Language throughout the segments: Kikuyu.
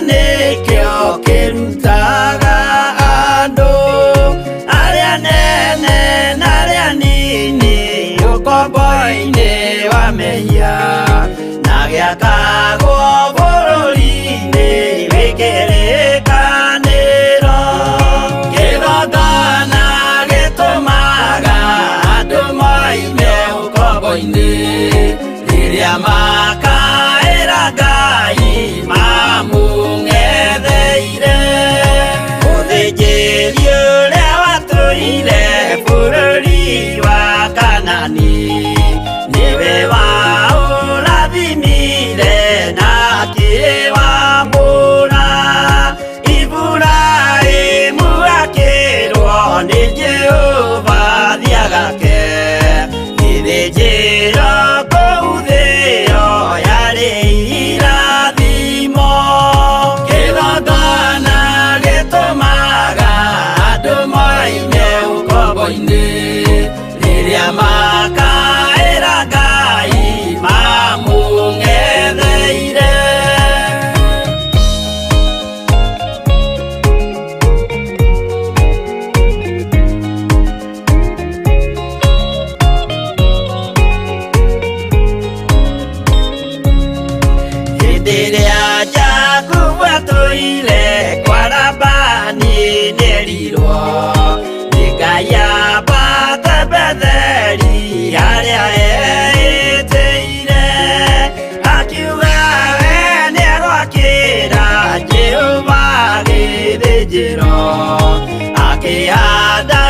Nĩkĩo kĩrutaga andũ arĩa nene na arĩa nini ũkombo-inĩ wa mehia na gĩakagwo bũrũri-inĩ wĩ kĩrĩkanĩro. Kĩgongona gĩtũmaga andũ moime ũkombo-inĩ rĩrĩa makaĩra Ngai mamũng'etheire. Mũthĩnjĩri ũrĩa watũire bũrũri wa Kanani nĩwe waũrathimire na akĩwamũra. Iburahĩmu akĩrwo nĩ Jehova thiĩ agake gĩthĩnjĩro kũu thĩo yarĩ irathimo. Kĩgongona gĩtũmaga andũ moime ũkombo-inĩ rĩrĩa makaĩra Ngai mamũng'etheire. Hĩndĩ ĩrĩa Jakubu atũire kwa Labani nĩerirwo nĩ Ngai ambate Betheli harĩa eĩtĩire, akiuga we nĩegwakĩra Jehova gĩthĩnjĩro, akĩhanda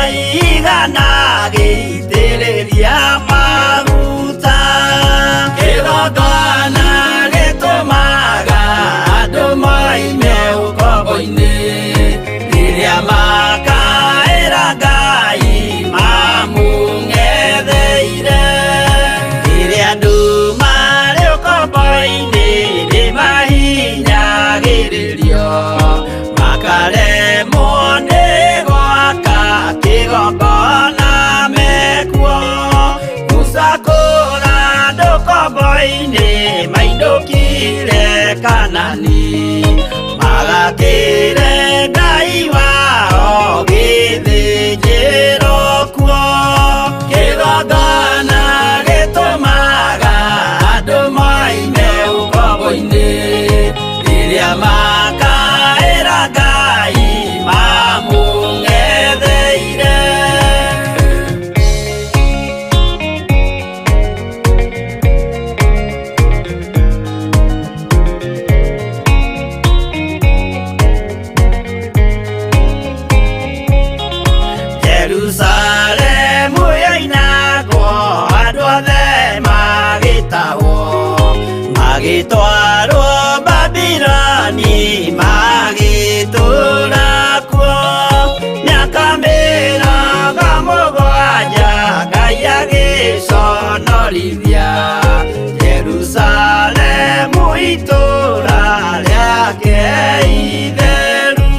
igana agĩitĩrĩria maguta. Kĩgongona gĩtũmaga andũ moime ũkombo-inĩ rĩrĩa makaĩra Ngai mamũng'etheire. Rĩrĩa andũ marĩ ũkombo-inĩ nĩmahinyagĩrĩrio makaremwo nĩ gwaka kĩgongona mekuo. Musa kũra andũ ũkombo-inĩ mainũkire Kanani magakĩre Ngai wao gĩthĩnjĩro kuo. Kĩgongona gĩtũmaga andũ moime ũkombo-inĩ rĩrĩa makaĩra Ngai mamũng'etheire. Jerusalemu yoinagwo andũ othe magĩtahwo magĩtwarwo Babiloni magĩtũũra kuo mĩaka 70 Ngai agĩconorithia Jerusalemu itũũra rĩake itheru.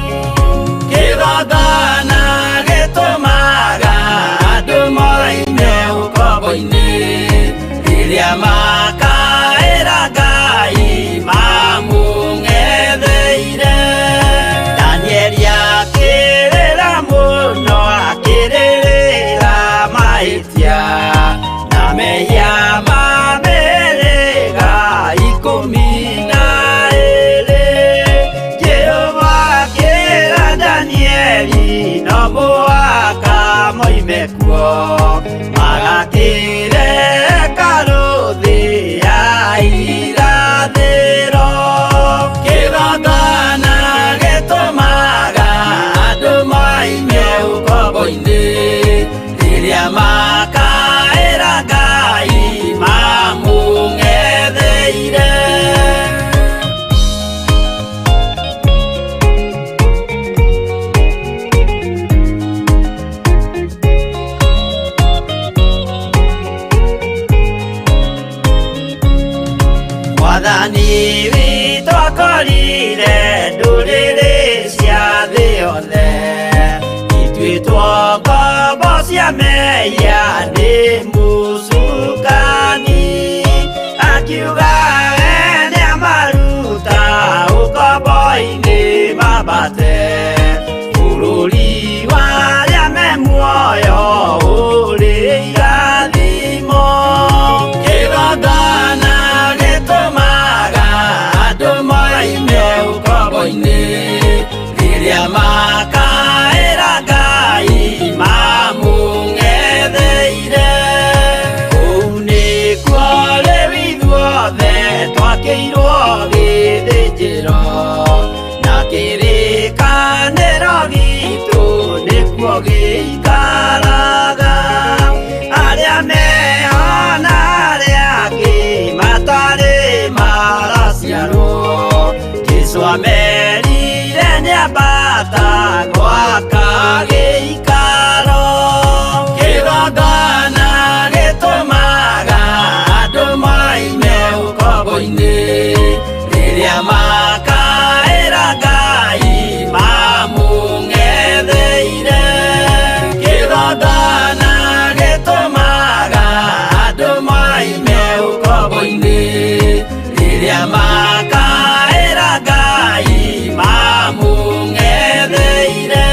Kĩgongona gĩtũmaga andũ moime ũkombo-inĩ rĩrĩa makaĩra Ngai mamũng'etheire. Danieli akĩrĩra mũno akĩrĩrĩra mahĩtia na mehia ma mĩhĩrĩga 12. Jehova akĩra Danieli no mũhaka moime kuo magakĩre hekarũ thĩ ya irathĩro. Kĩgongona gĩtũmaga andũ moime ũkombo-inĩ rĩrĩa makaĩra Ngai mamũng'etheire. Mwathani witũ akorire ndũrĩrĩ cia thĩ yothe ituĩtwo ngombo cia mehia nĩ mũcukani, akiuga we nĩamaruta ũkombo-inĩ. Gĩikaraga arĩa mehona arĩa angĩ matarĩ maraciarwo. Jesũ amerire nĩambata gwaka gĩikaro. Kĩgongona gĩtũmaga andũ moime ũkombo-inĩ rĩrĩa makaĩra Ngai mamũng'etheire. Kĩgongona gĩtũmaga andũ moime ũkombo-inĩ rĩrĩa makaĩra Ngai mamũng'etheire.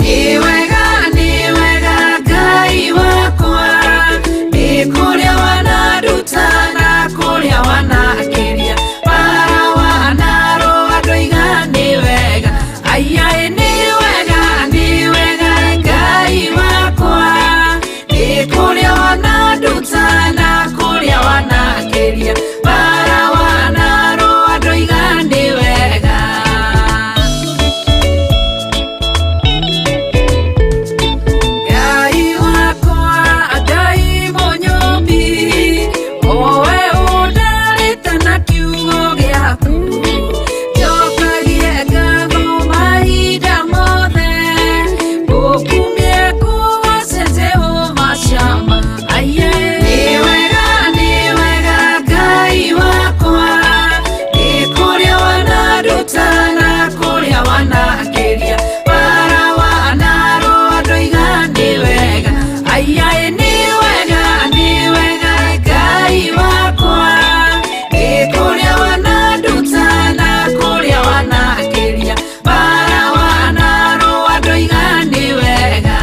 Nĩ wega, nĩ wega Ngai wakwa, nĩ kũrĩa wananduta na kũrĩa wanakĩria, bara wanarũa ndoiga nĩ wega, aiyaĩ nĩ wega, nĩ wega Ngai wakwa, nĩ kũrĩa wananduta na kũrĩa wanakĩria, bara wanarũa ndoiga nĩ wega. Ngai wakwa, Ngai mũnyũmbi, owe ũndarĩte na kiugo gĩaku, njokagie ngatho mahinda mothe, ngũkumie ngũgoce Jehova Shama, aiye. Nĩ wega, nĩ wega Ngai wakwa, nĩ kũrĩa wananduta na kũrĩa wanakĩria, bara wanarũa ndoiga nĩ wega, aiyaĩ nĩ wega, nĩ wega Ngai wakwa, nĩ kũrĩa wananduta na kũrĩa wanakĩria, bara wanarũa ndoiga nĩ wega.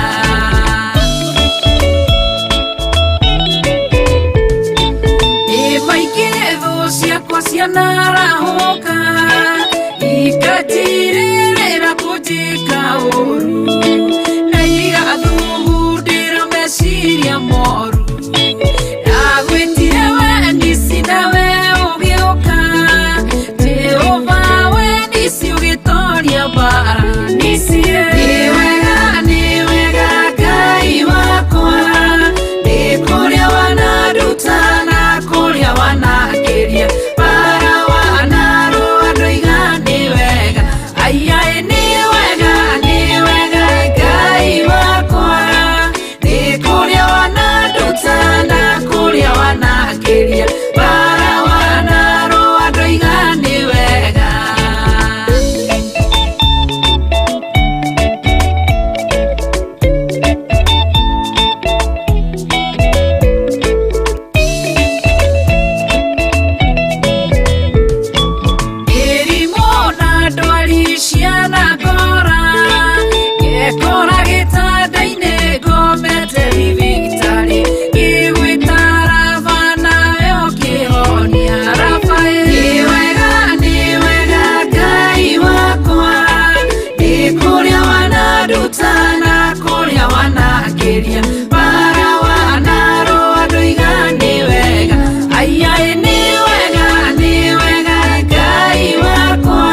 Nĩ maingĩ thũ ciakwa cianarahũka, ikatirĩrĩra kũnjĩka ũru, na igathugundĩra meciria moru. Ndagwĩtire we nisi nawe ũgĩũka, Jehova we nisi ũgĩtoria mbara nisi. Nĩ wega, nĩ wega Ngai wakwa, nĩ kũrĩa wananduta na kũrĩa wanakĩria, bara wanarũa ndoiga nĩ wega, aiyaĩ nĩ wega, nĩ wega Ngai wakwa, nĩ kũrĩa wananduta na kũrĩa wanakĩria, bara wanarũa ndoiga nĩ wega. Mĩrimũ na ndwari cianangora, ngekora gĩtanda-inĩ ngomete thibitarĩ, ngĩgwĩta Raba nawe ũkĩhonia Rafaeli. Nĩ wega, nĩ wega Ngai wakwa, nĩ kũrĩa wananduta na kũrĩa wanakĩria, bara wanarũa ndoiga nĩ wega, aiyaĩ nĩ wega, nĩ wega Ngai wakwa,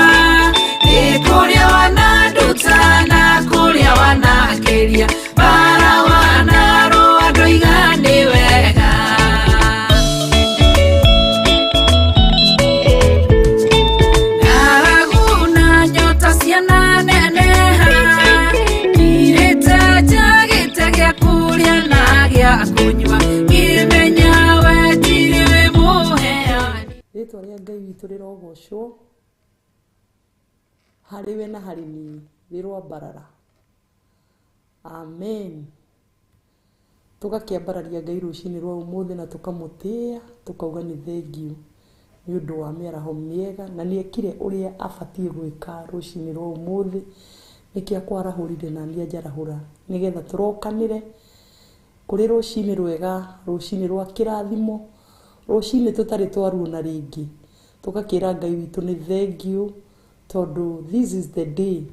nĩ kũrĩa wananduta na kũrĩa wanakĩria, bara wanarũa ndoiga nĩ wega. Ng'aragu na nyota ciananeneha, ngirĩte njagĩte gĩa kũrĩa na gĩa kũnyua, ngĩmenya we tirĩ wĩ mũheani. Rĩtwa rĩa Ngai witũ rĩrogocwo harĩ we na harĩ niĩ rĩroambarara. Amen. Tũgakĩambararia Ngai rũcinĩ rwa ũmũthĩ na tũkamũtĩĩa, tũkauga nĩ thengiũ nĩ ũndũ wa mĩaraho mĩega, na nĩ ekire ũrĩa abatiĩ gwĩka rũcinĩ rwa ũmũthĩ, nĩkĩo akwarahũrire na niĩ anjarahũra, nĩgetha tũrokanĩre kũrĩ rũcinĩ rwega, rũcinĩ rwa kĩrathimo, rũcinĩ tũtarĩ twaruona rĩngĩ. Tũgakĩra Ngai witũ nĩ thengiũ, tondũ this is the day,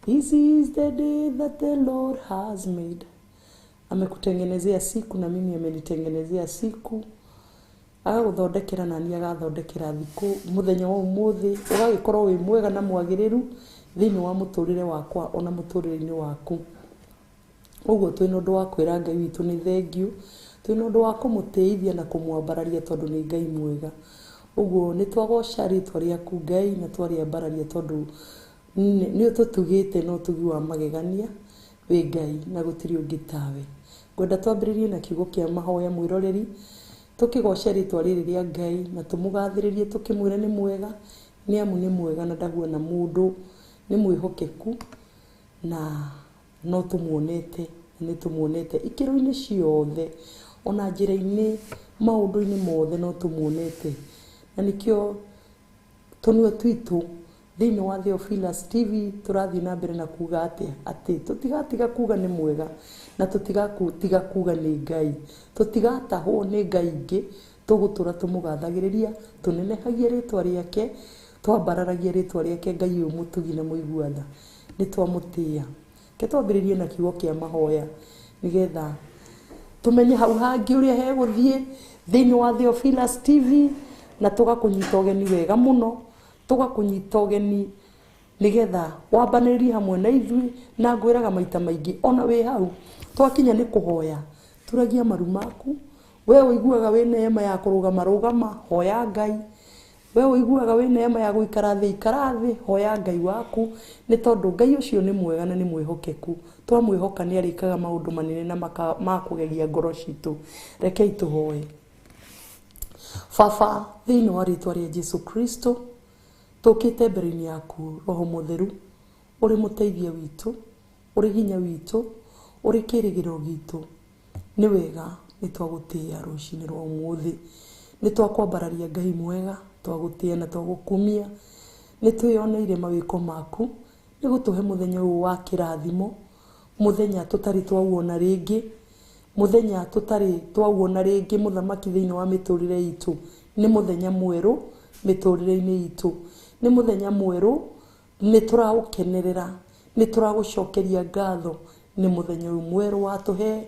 this is the day that the Lord has made. Amekutengenezea siku na mimi amenitengenezea siku, agagũthondekera na niĩ agathondekera thikũ, mũthenya wa ũmũthĩ ũgagĩkorwo wĩ mwega na mwagĩrĩru thĩinĩ wa mũtũrĩre wakwa ona mũtũrĩre-inĩ waku. Ũguo twĩna ũndũ wa kwĩra Ngai witũ nĩ thengiũ, twĩna ũndũ wa kũmũtĩithia na kũmwambararia tondũ nĩ Ngai mwega. Ũguo nĩ twagoca rĩtwa rĩaku Ngai na twarĩambararia tondũ nĩ ũtũtugĩte na ũtugi wa magegania, wĩ Ngai na gũtirĩ ũngĩ tawe. Ngwenda twambĩrĩrie na kiugo kĩa mahoya mwĩroreri, tũkĩgoce rĩtwa rĩrĩ rĩa Ngai na tũmũgathĩrĩrie tũkĩmwĩre nĩ mwega, nĩ amu nĩ mwega na ndahuana mũndũ, nĩ mwĩhokeku na no tũmuonete, nĩ tũmuonete ikĩro-inĩ ciothe, ona njĩra-inĩ, maũndũ-inĩ mothe no tũmuonete. Na nĩkĩo tũnua twitũ thĩinĩ wa Theophilus TV tũrathiĩ na mbere na kuga atĩa? Atĩ tũtigatiga kuga nĩ mwega na tũtigatiga kuga nĩ Ngai, tũtigatahwo nĩ Ngai ingĩ, tũgũtũra tũmũgathagĩrĩria, tũnenehagie rĩtwa rĩake, twambararagie rĩtwa rĩake Ngai ũyũ mũtugi na mũigua tha. Nĩ twamũtĩĩa. Reke twambĩrĩrie na kiugo kĩa mahoya nĩgetha tũmenye hau hangĩ ũrĩa hegũthiĩ thĩinĩ wa Theophilus TV, na tũgakũnyita ũgeni wega mũno, tũgakũnyita ũgeni nĩgetha wambanĩrĩrie hamwe na ithuĩ, na ngwĩraga maita maingĩ ona wĩ hau twakinya nĩ kũhoya, turagia maru maku, we ũiguaga wĩ neema ya kũrũgama rũgama, hoya Ngai. We ũiguaga wĩ neema ya gũikara thĩ, ikara thĩ, hoya Ngai waku, nĩ tondũ Ngai ũcio nĩ mwega na nĩ mwĩhokeku. Twamwĩhoka nĩ arĩkaga maũndũ manene na ma kũgegia ngoro citũ. Rekei tũhoe. Baba, thĩinĩ wa rĩtwa rĩa Jesu Kristo, tũkĩte mbere-inĩ yaku Roho Mũtheru, ũrĩ mũteithia witũ, ũrĩ hinya witũ, ũrĩ kĩĩrĩgĩrĩro gitũ. Nĩ wega nĩ twagũtĩĩa rũcinĩ rwa ũmũthĩ, nĩ twakwambararia Ngai mwega, twagũtĩĩa na twagũkumia, nĩ twĩyoneire mawĩko maku, nĩ gũtũhe mũthenya ũyũ wa kĩrathimo, mũthenya tũtarĩ twauona rĩngĩ, mũthenya tũtarĩ twauona rĩngĩ mũthamaki thĩinĩ wa mĩtũrĩre itũ. Nĩ mũthenya mwerũ mĩtũrĩre-inĩ itũ, nĩ mũthenya mwerũ, nĩ tũraũkenerera, nĩ tũragũcokeria ngatho nĩ mũthenya ũyũ mwerũ watũhe,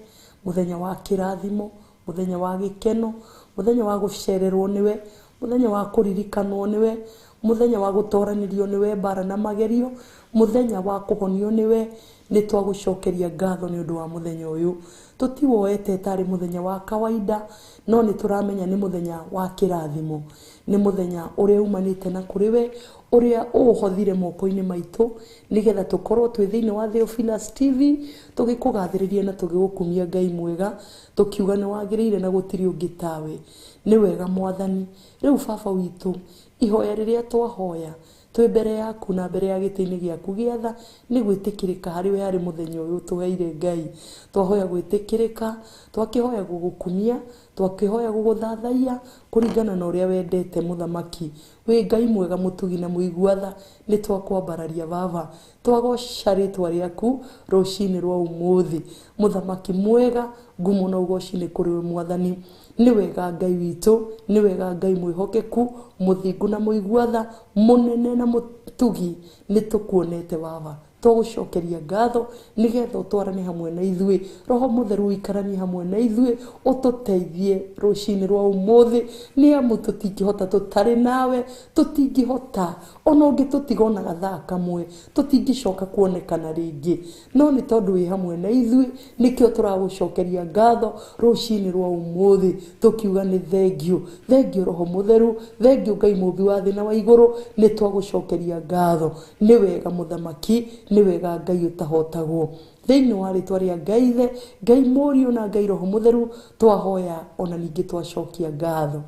mũthenya wa kĩrathimo, mũthenya wa gĩkeno, mũthenya wa gũcererwo nĩwe, mũthenya wa kũririkanwo nĩwe, mũthenya wa gũtoranĩrio nĩwe mbara na magerio, mũthenya wa kũhonio nĩwe. Nĩ twagũcokeria ngatho nĩ ũndũ wa mũthenya ũyũ. Tũtiwoete tarĩ mũthenya wa kawaida, no nĩ tũramenya nĩ mũthenya wa kĩrathimo, nĩ mũthenya ũrĩa umanĩte na kũrĩ we, ũrĩa ũũhothire moko-inĩ maitũ nĩgetha tũkorwo twĩ thĩinĩ wa Theophilus TV tũgĩkũgathĩrĩria na tũgĩgũkumia Ngai mwega, tũkiuga nĩ wagĩrĩire na gũtirĩ ũngĩ tawe. Nĩ wega Mwathani. Rĩu Baba witũ, ihoya rĩrĩa twahoya twĩ mbere yaku na mbere ya gĩtĩ-inĩ gĩaku gĩa tha, nĩ gwĩtĩkĩrĩka harĩ we harĩ mũthenya ũyũ ũtũheire Ngai. Twahoya gwĩtĩkĩrĩka, twakĩhoya gũgũkumia, twakĩhoya gũgũthathaiya kũringana na ũrĩa wendete mũthamaki. Wĩ Ngai mwega mũtugi na mũigua tha, nĩ twakwambararia Baba, twagoca rĩtwa rĩaku rũcinĩ rwa ũmũthĩ. Mũthamaki mwega, ngumo na ũgoci nĩ kũrĩ we Mwathani. Nĩ wega Ngai witũ, nĩ wega Ngai mwĩhokeku, mũthingu na mũigua tha, mũnene na mũtugi, nĩ tũkuonete Baba. Twagũcokeria ngatho nĩgetha ũtwarane hamwe na ithuĩ, Roho Mũtheru ũikaranie hamwe na ithuĩ, ũtũteithie rũcinĩ rwa ũmũthĩ, nĩ amu tũtingĩhota tũtarĩ nawe, tũtingĩhota ona ũngĩtũtiga ona gathaa kamwe, tũtingĩcoka kuonekana rĩngĩ. No nĩ tondũ wĩ hamwe na ithuĩ, nĩkĩo tũragũcokeria ngatho rũcinĩ rwa ũmũthĩ, tũkiuga nĩ thengio, thengio Roho Mũtheru, thengio Ngai mũmbi wa thĩ na wa igũrũ, nĩ twagũcokeria ngatho. Nĩ wega mũthamaki, nĩ wega Ngai ũtahotagwo. Thĩinĩ wa rĩtwa rĩa Ngai Ithe, Ngai Mũriũ na Ngai Roho Mũtheru, twahoya ona ningĩ twacokia ngatho.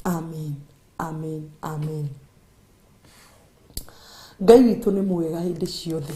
Amen, amen, amen. Ngai witũ nĩ mwega hĩndĩ ciothe.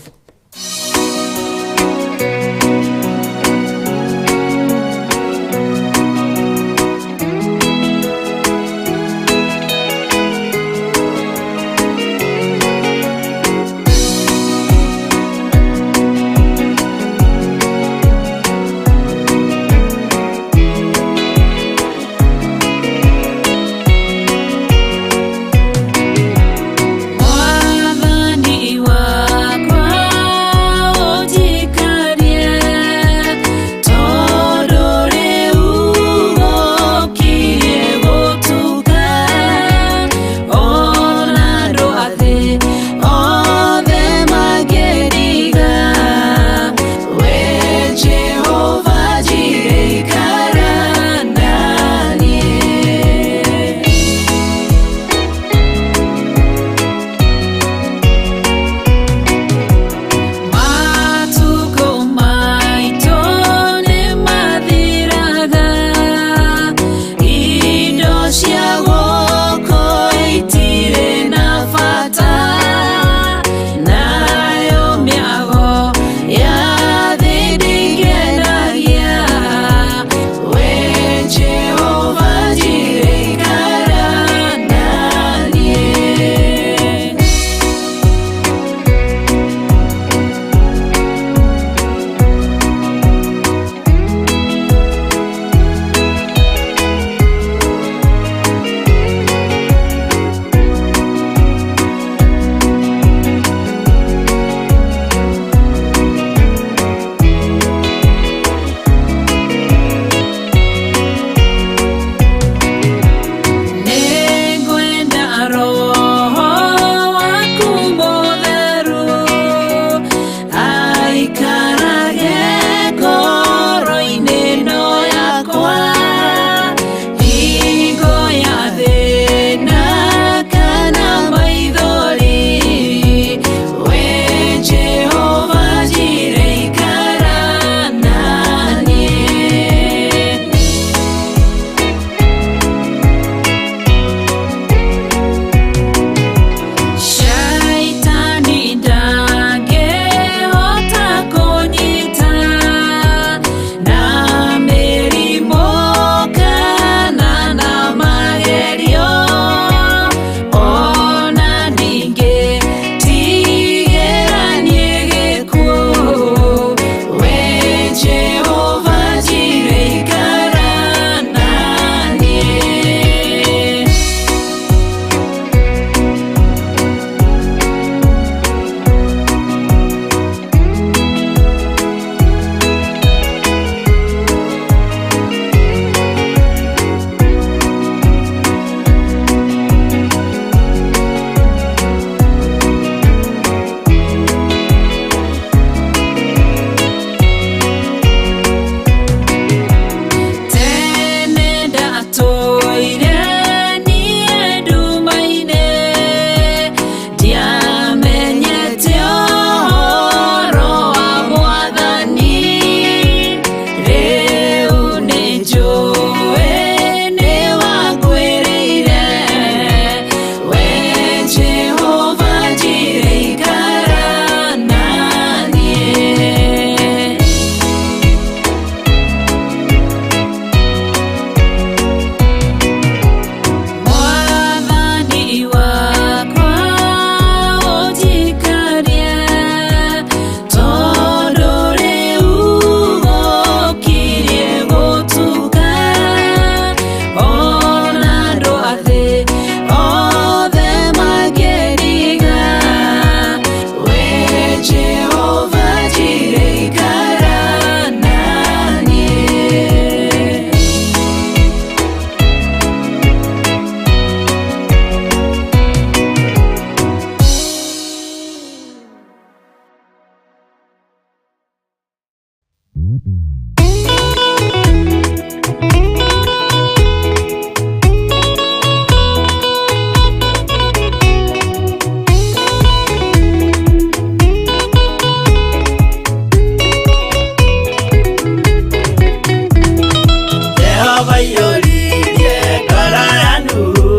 Jehova iyũririe ngoro ya Nuhu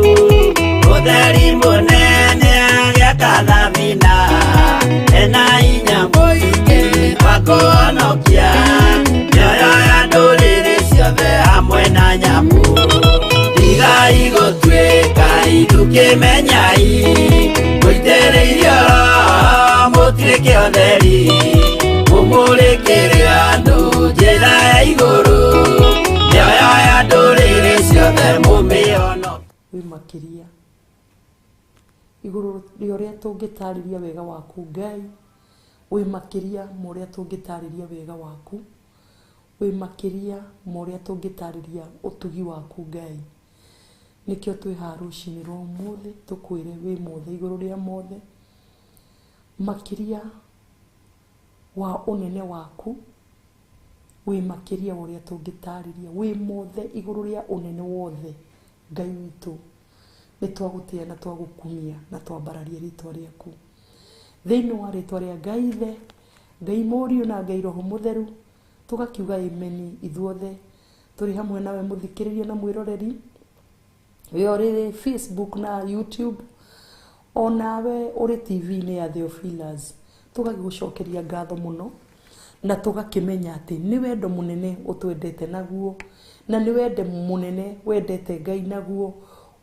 ũtheri mũnene agĩaka thabina ena hinya mũingĩ wa kũhonokia mĩoyo ya ndũrĩrĩ ciothe hamwe na nyamũ tigai gũtuĩka ithukĩmenyai mũitĩrĩirio Roho mũtuĩke ũtheri mũmũrĩkĩre andũ njĩra ya igũrũ mĩoyo ya ndũrĩrĩ ciothe mũmĩhonokie. Wĩ makĩria igũrũ rĩa ũrĩa tũngĩtarĩria wega waku Ngai, wĩ makĩria ma ũrĩa tũngĩtarĩria wega waku, wĩ makĩria ma ũrĩa tũngĩtarĩria ũtugi waku Ngai. Nĩkĩo twĩ haha rũcinĩ rwa ũmũthĩ tũkwĩre wĩ mothe igũrũ rĩa mothe, makĩria wa ũnene waku, wĩ makĩria wa ũrĩa tũngĩtarĩria, wĩ mothe igũrũ rĩa ũnene wothe. Ngai witũ, nĩ twagũtĩa na twagũkumia na twambararia rĩtwa rĩaku thĩinĩ wa rĩtwa rĩa Ngai Ithe, Ngai Mũriũ na Ngai Roho Mũtheru. Tũgakiuga ĩmeni ithuothe tũrĩ hamwe nawe mũthikĩrĩria na mwĩroreri we ũrĩ Facebook na YouTube, onawe ũrĩ TV-inĩ ya Theophilus. Tũgagĩgũcokeria ngatho mũno na tũgakĩmenya atĩ nĩ wendo mũnene ũtwendete naguo, na nĩ wendo mũnene wendete Ngai naguo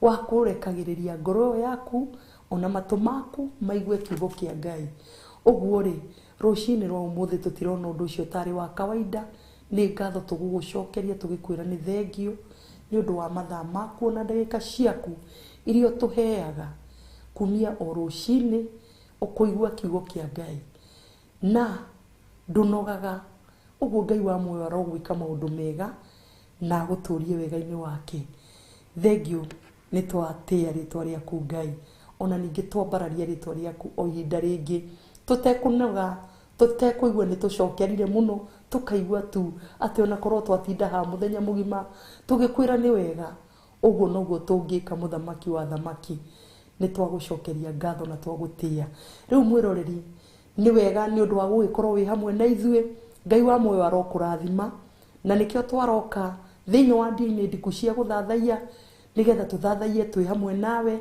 wa kũrekagĩrĩria ngoro yaku ona matũ maku maigue kiugo kĩa Ngai. Ũguo rĩ, rũcinĩ rwa ũmũthĩ tũtirona ũndũ ũcio tarĩ wa kawaida. Nĩ ngatho tũgũgũcokeria tũgĩkwĩra nĩ thengio nĩ ũndũ wa mathaa maku na ndagĩka ciaku iria ũtũheaga kumia o rũcinĩ ũkũigua kiugo kĩa Ngai na ndũnogaga. Ũguo Ngai wa muoyo arogwĩka maũndũ mega na agũtũrie wega-inĩ wake. Thengio nĩ twatĩa rĩtwa rĩaku Ngai, ona ningĩ twambararia rĩtwa rĩaku o ihinda rĩngĩ tũtekũnoga, tũtekũigua nĩ tũcokerire mũno, tũkaigua tu atĩ ona korwo twatinda haha mũthenya mũgima tũgĩkwĩra nĩ wega, ũguo noguo tũngĩka mũthamaki wa thamaki. Nĩ twagũcokeria ngatho na twagũtĩa. Rĩu mwĩroreri, nĩ wega nĩ ũndũ wa gũgĩkorwo wĩ hamwe na ithuĩ. Ngai wa muoyo arokũrathima, na nĩkĩo twaroka thĩinĩ wa ndini ndiku cia gũthathaiya nĩgetha tũthathaiye twĩ hamwe nawe.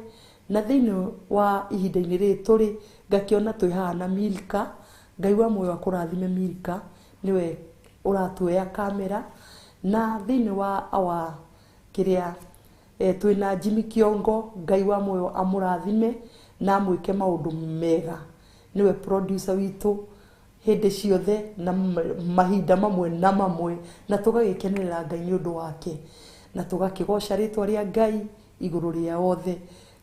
Na thĩinĩ wa ihinda-inĩ rĩrĩ tũrĩ, ngakĩona twĩ haha na Milka. Ngai wa muoyo akũrathime Milka, nĩwe ũratuoya kamera. Na thĩinĩ wa awa kĩrĩa twĩna Jimmy Kiongo. Ngai wa muoyo amũrathime na amwĩke maũndũ mega, nĩwe producer witũ hĩndĩ ciothe na mahinda mamwe na mamwe, na tũgagĩkenerera Ngai nĩ ũndũ wake na tũgakĩgoca rĩtwa rĩa Ngai igũrũ rĩa othe.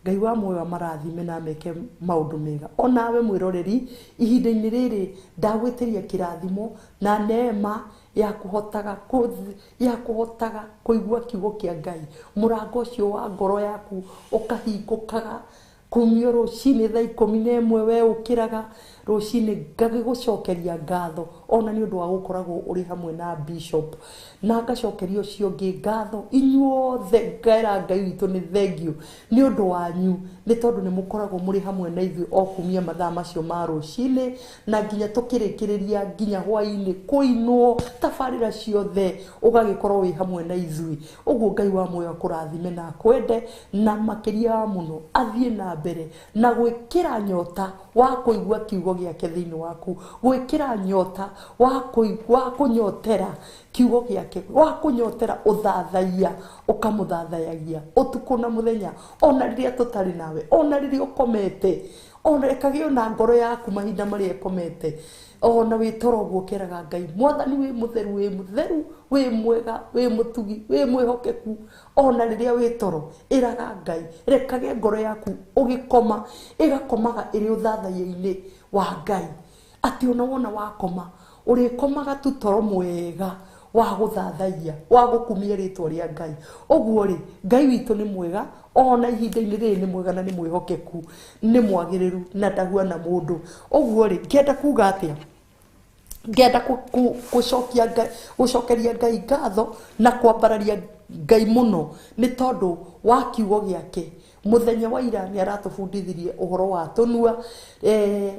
Ngai wa muoyo amarathime na ameke maũndũ mega. Onawe mwĩroreri, ihinda-inĩ rĩrĩ ndagwĩtĩria kĩrathimo na neema ya kũhotaga kũigua kiugo kĩa Ngai. Mũrango ũcio wa ngoro yaku ũkahingũkaga kumio rũcinĩ thaa 11 we ũkĩraga rũcinĩ. Ngagĩgũcokeria ngatho ona nĩ ũndũ wa gũkoragwo ũrĩ hamwe na Bishop, na ngacokeria ũcio ũngĩ ngatho inyuothe. Ngaĩra Ngai witũ nĩ thengio nĩ ũndũ wanyu, nĩ tondũ nĩ mũkoragwo mũrĩ hamwe na ithuĩ o kumia mathaa macio ma rũcinĩ na nginya tũkĩrĩkĩrĩria nginya hwaĩ-inĩ kũinwo tabarĩra ciothe, ũgagĩkorwo wĩ hamwe na ithuĩ. Ũguo Ngai wa muoyo akũrathime na akwende, na makĩria wa mũno athiĩ na mbere na gwĩkĩra nyota wa kũigua kiugo gĩake thĩinĩ waku, gwĩkĩra nyota wa kũnyotera kiugo gĩake, wa kũnyotera ũthathaiya, ũkamũthathayagia ũtukũ na mũthenya, ona rĩrĩa tũtarĩ nawe, ona rĩrĩa ũkomete, ona rekage ona ngoro yaku mahinda marĩa ĩkomete, ona wĩ toro ũguo ũkeraga Ngai, Mwathani wĩ mũtheru, wĩ mũtheru, wĩ mwega, wĩ mũtugi, wĩ mwĩhokeku. Ona rĩrĩa wĩ toro ĩraga Ngai, rekage ngoro yaku ũgĩkoma ĩgakomaga ĩrĩ ũthathaiya-inĩ wa Ngai, atĩ ona wona wakoma ũrĩkomaga tu toro mwega wa gũthathaiya, wa gũkumia rĩtwa rĩa Ngai. Ũguo rĩ, Ngai witũ nĩ mwega ona ihinda-inĩ rĩrĩ nĩ mwega na nĩ mwĩhokeku, nĩ mwagĩrĩru na ndahuana mũndũ. Ũguo rĩ, ngĩenda kuga atĩa? Ngenda gũcokia Ngai, gũcokeria Ngai ngatho na kwambararia Ngai mũno nĩ tondũ wa kiugo gĩake. Mũthenya wa ira nĩ aratũbundithirie ũhoro wa tũnua,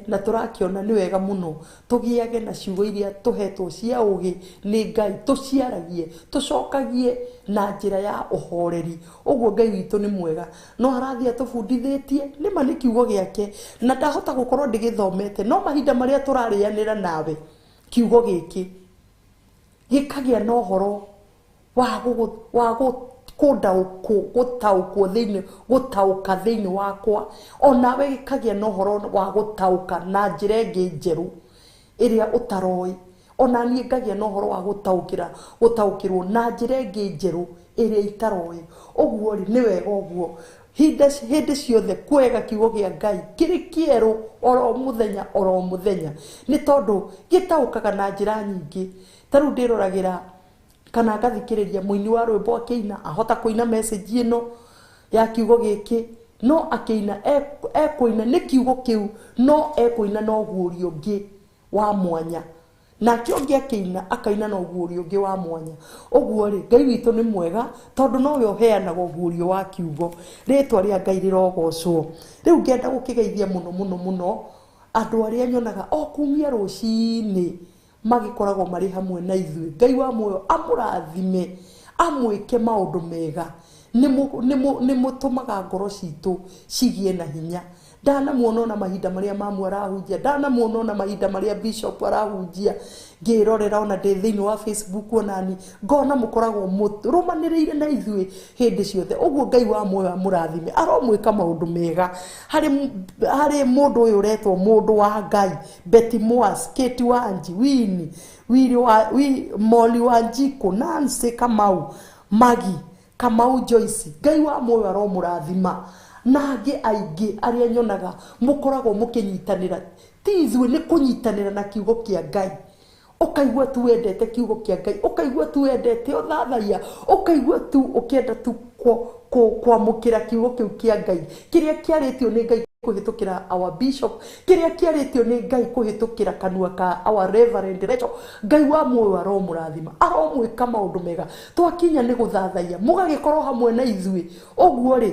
na tũrakĩona nĩ wega mũno tũgĩage na ciugo iria tũhetwo cia ũgĩ nĩ Ngai, tũciaragie, tũcokagie na njĩra ya ũhoreri. Ũguo Ngai witũ nĩ mwega, no arathiĩ atũbundithĩtie nĩma nĩ kiugo gĩake, na ndahota gũkorwo ndĩgĩthomete, no mahinda marĩa tũrarĩanĩra nawe kiugo gĩkĩ gĩkagĩa na ũhoro wa gũtaũkwo thĩinĩ, gũtaũka thĩinĩ wakwa, onawe gĩkagĩa na ũhoro wa gũtaũka na njĩra ĩngĩ njerũ ĩrĩa ũtaroĩ, ona niĩ ngagĩa na ũhoro wa gũtaũkĩrwo na njĩra ĩngĩ njerũ ĩrĩa itaroĩ. Ũguo rĩ, nĩ wega ũguo hĩndĩ ciothe kwega kiugo kĩa Ngai kĩrĩ kĩerũ oro mũthenya oro mũthenya, nĩ tondũ gĩtaũkaga na njĩra nyingĩ. Ta rĩu ndĩroragĩra kana ngathikĩrĩria mũini wa rwĩmbo akĩina, ahota kũina message ĩno ya kiugo gĩkĩ, no akĩina ekũina nĩ kiugo kĩu, no ekũina na ũguũrio ũngĩ wa mwanya, nake ũngĩ akĩina akaina na ũguũrio ũngĩ wa mwanya. Ũguo rĩ, Ngai witũ nĩ mwega tondũ nowe ũheanaga ũguũrio wa kiugo. Rĩtwa rĩa Ngai rĩrogocwo. Rĩu ngenda gũkĩgeithia mũno mũno mũno andũ arĩa nyonaga o kumia rũcinĩ magĩkoragwo marĩ hamwe na ithuĩ. Ngai wa muoyo amũrathime, amwĩke maũndũ mega. Nĩ mũtũmaga ngoro citũ cigĩe na hinya. Ndanamuona ona mahinda marĩa mamu arahunjia, ndanamuona ona mahinda marĩa bishop arahunjia, ngĩrorera ona ndĩ thĩinĩ wa Facebook onani ngona mũkoragwo mũrũmanĩrĩire na ithuĩ hĩndĩ ciothe. Ũguo Ngai wa muoyo amũrathime, aromwĩka maũndũ mega. Harĩ mũndũ ũyũ ũretwo mũndũ wa Ngai, Betty Moas, Kate Wanji, Winnie, Willy wa, Molly Wanjiku, Nancy Kamau, Maggie Kamau, Joyce, Ngai wa muoyo aromũrathima. Na angĩ aingĩ arĩa nyonaga mũkoragwo mũkĩnyitanĩra, ti ithuĩ nĩ kũnyitanĩra na kiugo kĩa Ngai. Ũkaigua tu wendete kiugo kĩa Ngai, ũkaigua tu wendete ũthathaiya, ũkaigua tu ũkĩenda tu kwamũkĩra kiugo kĩu kĩa Ngai kĩrĩa kĩarĩtio nĩ Ngai kũhĩtũkĩra our bishop, kĩrĩa kĩarĩtio nĩ Ngai kũhĩtũkĩra kanua ka our reverend Rachel. Ngai wa muoyo aromũrathima, aromwĩka maũndũ mega. Twakinya nĩ gũthathaiya, mũgagĩkorwo hamwe na ithuĩ. Ũguo rĩ,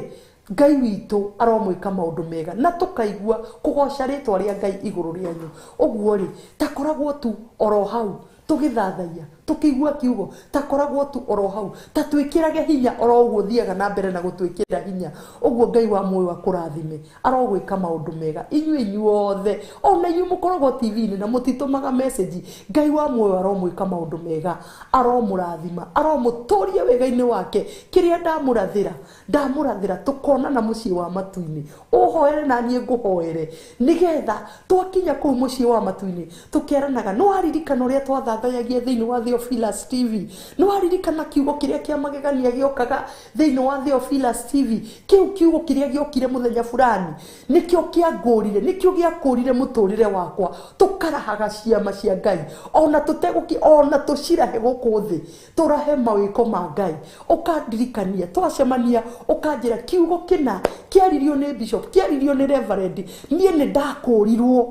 Ngai witũ aromwĩka maũndũ mega na tũkaigua kũgoca rĩtwa rĩa Ngai igũrũ rĩanyu. Ũguo rĩ, takoragwo tu oro hau tũgĩthathaiya, tũkĩigua kiugo, takoragwo tu oro hau, ta twĩkĩrage hinya oro ũguo thiaga na mbere na gũtwĩkĩra hinya. Ũguo Ngai wa muoyo akũrathime, arogwĩka maũndũ mega. Inyuĩ inyuothe ona inyuĩ mũkoragwo TV-inĩ na mũtitũmaga message, Ngai wa muoyo aromwĩka maũndũ mega, aromũrathima, aromũtũria wega-inĩ wake. Kĩrĩa ndamũrathĩra, ndamũrathĩra tũkonana mũciĩ wa matu-inĩ. Ũhoere na niĩ ngũhoere, nĩgetha twakinya kũu mũciĩ wa matu-inĩ tũkeranaga, nĩ waririkana ũrĩa twathathayagia thĩinĩ wa Theophilus TV, nĩ waririkana kiugo kĩrĩa kĩa magegania gĩokaga thĩinĩ wa Theophilus TV, kĩu kiugo kĩrĩa gĩokire mũthenya fulani nĩkĩo kĩangũrire, nĩkĩo gĩakũrire mũtũrĩre wakwa. Tũkarahaga ciama cia Ngai ona tũtegũki, ona tũcirahe gũkũ thĩ, tũrahe mawĩko ma Ngai. Ũkandirikania twacemania, ũkanjĩra kiugo kĩna kĩaririo nĩ bishop, kĩaririo nĩ reverend, niĩ nĩ ndakũrirwo,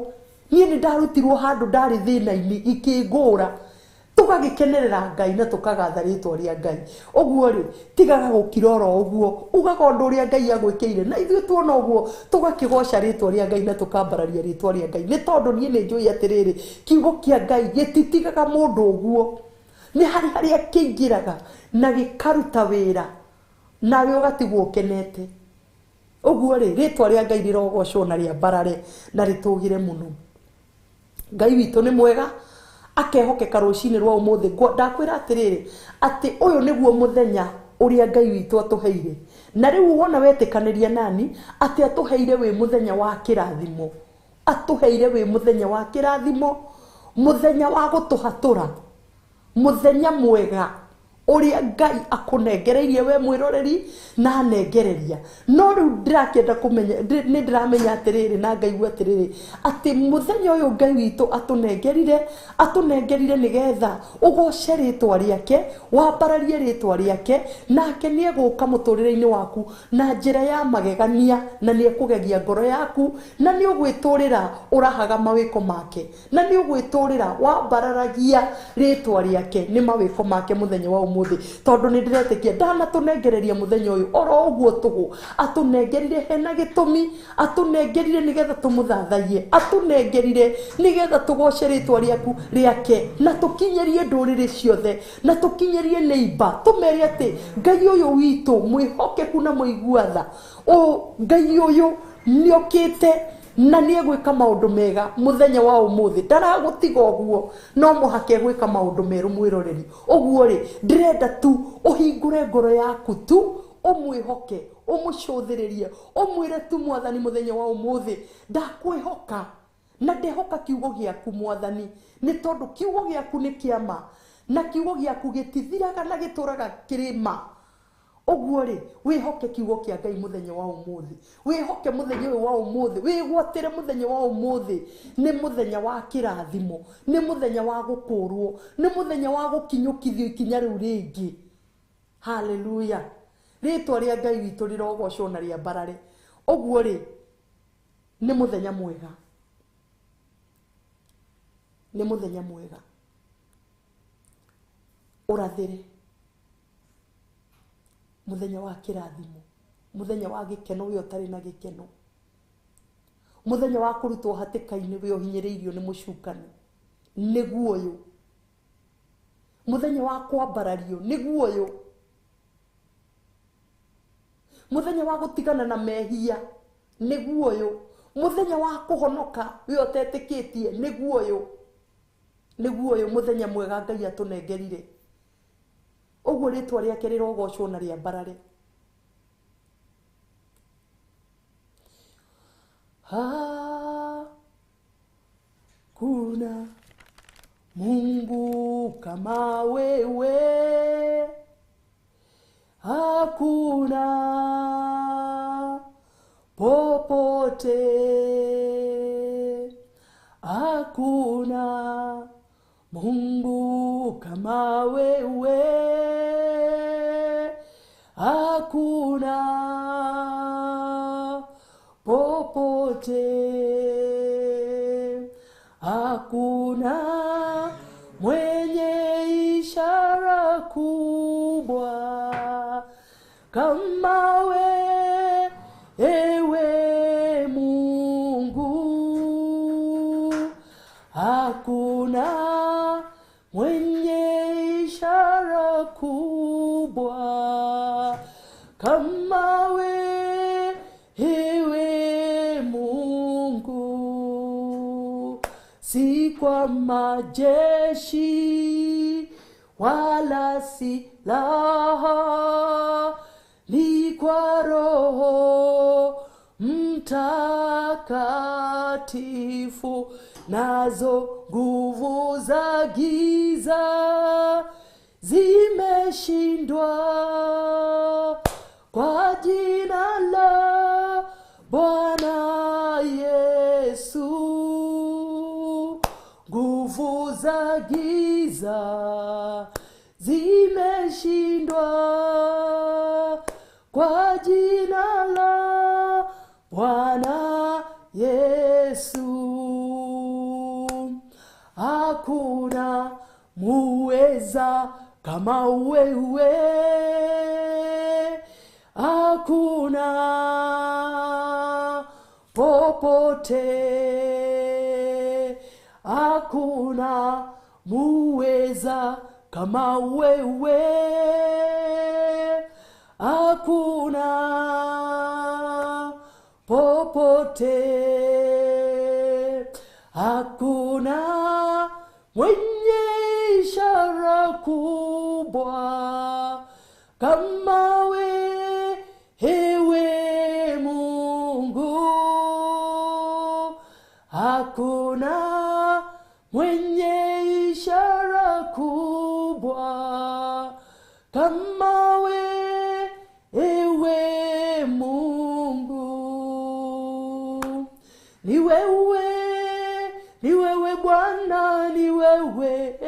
niĩ nĩ ndarutirwo handũ ndarĩ thĩna-inĩ ikĩngũra. Tũgagĩkenerera Ngai na tũkagatha rĩtwa rĩa Ngai. Ũguo rĩ, tigaga gũkira oro ũguo, ugaga ũndũ ũrĩa Ngai agwĩkĩire, na ithuĩ tuona ũguo tũgakĩgoca rĩtwa rĩa Ngai na tũkambararia rĩtwa rĩa Ngai. Nĩ tondũ niĩ nĩ njũĩ atĩrĩrĩ, kiugo kĩa Ngai gĩtitigaga mũndũ ũguo, nĩ harĩ harĩa kĩingĩraga na gĩkaruta wĩra, nawe ũgatigwo ũkenete. Ũguo rĩ, rĩtwa rĩa Ngai rĩrogocwo na rĩambarare na rĩtũgĩre mũno. Ngai witũ nĩ mwega, akehokeka rũcinĩ rwa ũmũthĩ. Ndakwĩra atĩrĩrĩ, atĩ ũyũ nĩguo mũthenya ũrĩa Ngai witũ atũheire, na rĩu wona wetĩkanĩria nani atĩ atũheire wĩ mũthenya wa kĩrathimo, atũheire wĩ mũthenya wa kĩrathimo, mũthenya wa gũtũhatũra, mũthenya mwega Ũrĩa Ngai akũnengereirie we mwĩroreri na anengereria. No rĩu ndĩrakĩenda kũmenya, nĩ ndĩramenya atĩrĩrĩ na ngaigua atĩrĩrĩ, atĩ mũthenya ũyũ Ngai witũ atũnengerire, atũnengerire nĩgetha ũgoce rĩtwa rĩake, wambararie rĩtwa rĩake, nake nĩ egũka mũtũrĩre-inĩ waku na njĩra ya magegania, na nĩ ekũgegia ngoro yaku, na nĩ ũgwĩtũrĩra ũrahaga mawĩko make, na nĩ ũgwĩtũrĩra wambararagia rĩtwa rĩake nĩ mawĩko make mũthenya wa ũmũthĩ. Tondũ nĩ ndĩretĩkia ndanatũnengereria mũthenya ũyũ oro ũguo tũhũ, atũnengerire hena gĩtũmi, atũnengerire nĩgetha tũmũthathaiye, atũnengerire nĩgetha tũgoce rĩtwa rĩaku rĩake, na tũkinyĩrie ndũrĩrĩ ciothe, na tũkinyĩrie neighbor, tũmere atĩ Ngai ũyũ witũ mwĩhokeku na mũigua tha, Ngai ũyũ nĩokĩte na nĩ egwĩka maũndũ mega mũthenya wa ũmũthĩ. Ndaragũtiga ũguo, no mũhaka egwĩka maũndũ merũ mwĩroreri. Ũguo rĩ, ndĩrenda tu ũhingũre ngoro yaku tu, ũmwĩhoke, ũmũcũthĩrĩrie, ũmwĩre tu Mwathani mũthenya wa ũmũthĩ, ndakwĩhoka na ndehoka kiugo gĩaku Mwathani, nĩ tondũ kiugo gĩaku nĩ kĩa ma, na kiugo gĩaku gĩtithiraga na gĩtũraga kĩrĩ ma. Ũguo rĩ, wĩhoke kiugo kĩa Ngai mũthenya wa ũmũthĩ, wĩhoke mũthenya ũyũ wa ũmũthĩ, wĩgwatĩre mũthenya wa ũmũthĩ. Nĩ mũthenya wa kĩrathimo, nĩ mũthenya wa gũkũrwo, nĩ mũthenya wa gũkinyũkithio ikinya rĩu rĩngĩ. Hallelujah. Rĩtwa rĩa Ngai witũ rĩrogocwo na rĩambarare. Ũguo rĩ, nĩ mũthenya mwega, nĩ mũthenya mwega. Ũrathĩre mũthenya wa kĩrathimo, mũthenya wa gĩkeno we ũtarĩ na gĩkeno, mũthenya wa kũrutwo hatĩka-inĩ we ũhinyĩrĩirio nĩ mũcukani, nĩguo ũyũ. Mũthenya wa kwambarario, nĩguo ũyũ. Mũthenya wa gũtigana na mehia, nĩguo ũyũ. Mũthenya wa kũhonoka we ũtetĩkĩtie, nĩguo ũyũ. Nĩguo ũyũ mũthenya mwega Ngai atũnengerire. Ũguo rĩtwa rĩake rĩrogocwo na rĩambarare. Hakuna Mungu kama wewe, hakuna popote, hakuna Mungu kama wewe, hakuna popote, hakuna mwenye ishara kubwa kama wewe Mungu, hakuna mwenye ishara kubwa kama wewe Mungu. Si kwa majeshi wala silaha, ni kwa Roho Mtakatifu, nazo nguvu za giza zimeshindwa kwa jina la Bwana Yesu. Nguvu za giza zimeshindwa kwa jina la Bwana Yesu. Hakuna muweza kama wewe, hakuna popote, hakuna muweza kama wewe, hakuna popote, hakuna mwenye ishara kubwa kama wewe Mungu, hakuna mwenye ishara kubwa kama wewe Mungu. Ni wewe, ni wewe Bwana, ni wewe,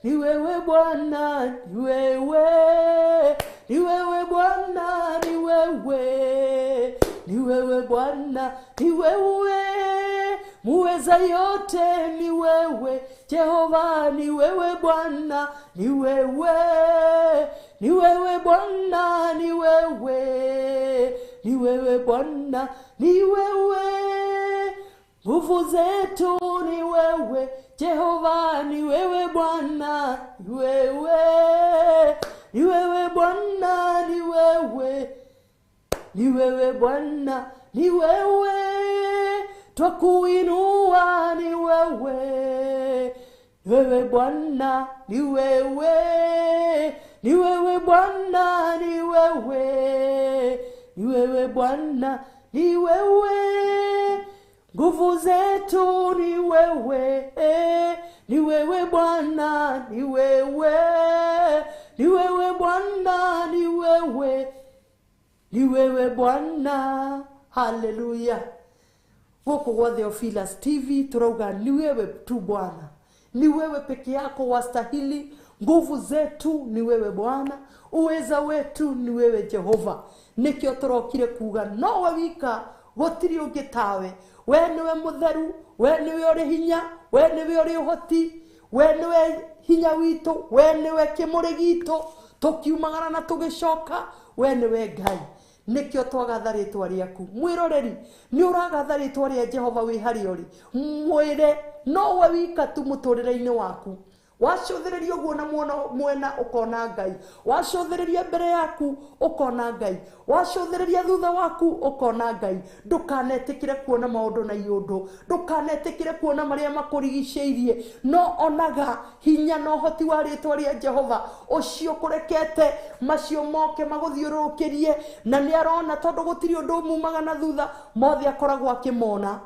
ni wewe Bwana, ni wewe, ni wewe Bwana, ni wewe, ni wewe Bwana, ni wewe muweza yote, ni wewe Jehova, ni wewe Bwana, ni wewe, ni wewe Bwana, ni wewe, ni wewe Bwana, ni wewe nguvu zetu, ni wewe Jehova, ni wewe Bwana, ni wewe, ni wewe Bwana, ni wewe, ni wewe Bwana, ni wewe twakuinua, ni wewe, ni wewe Bwana, ni wewe, ni wewe Bwana, ni wewe, ni wewe Bwana, ni wewe nguvu zetu, ni wewe, ni wewe Bwana, ni wewe, ni wewe Bwana, ni wewe, ni wewe Bwana. Haleluya. Gũkũ gwa Theophilus TV turauga ni wewe tu Bwana, ni wewe peke yako wastahili. Nguvu zetu ni wewe Bwana, uweza wetu ni wewe Jehova. Nikio turokire kuga nowe wika, gũtirĩ ũngĩ tawe. We nĩwe mũtheru, we nĩwe ũrĩ hinya, we nĩwe ũrĩ ũhoti, we nĩwe hinya witũ, we nĩwe kĩmũrĩ gitũ, tũkiumagara na tũgĩcoka, we nĩwe Ngai. Nikio twagatha rĩtwa rĩaku. Mwĩroreri, nĩ ũragatha rĩtwa rĩa Jehova wĩ harĩa ũrĩ. Mwĩre nowe wika tu mũtũrĩre-inĩ waku. Wacũthĩrĩria ũguo na mwena ũkona Ngai, wacũthĩrĩria mbere yaku ũkona Ngai, wacũthĩrĩria thutha waku ũkona Ngai. Ndũkanetĩkĩre kuona maũndũ na iũndũ, ndũkanetĩkĩre kuona marĩa makũrigicĩirie, no onaga hinya na ũhoti wa rĩtwa rĩa Jehova ũcio kũrekete macio moke magũthiũrũrũkĩrie, na nĩ arona tondũ gũtirĩ ũndũ mumaga na thutha, mothe akoragwo akĩmona.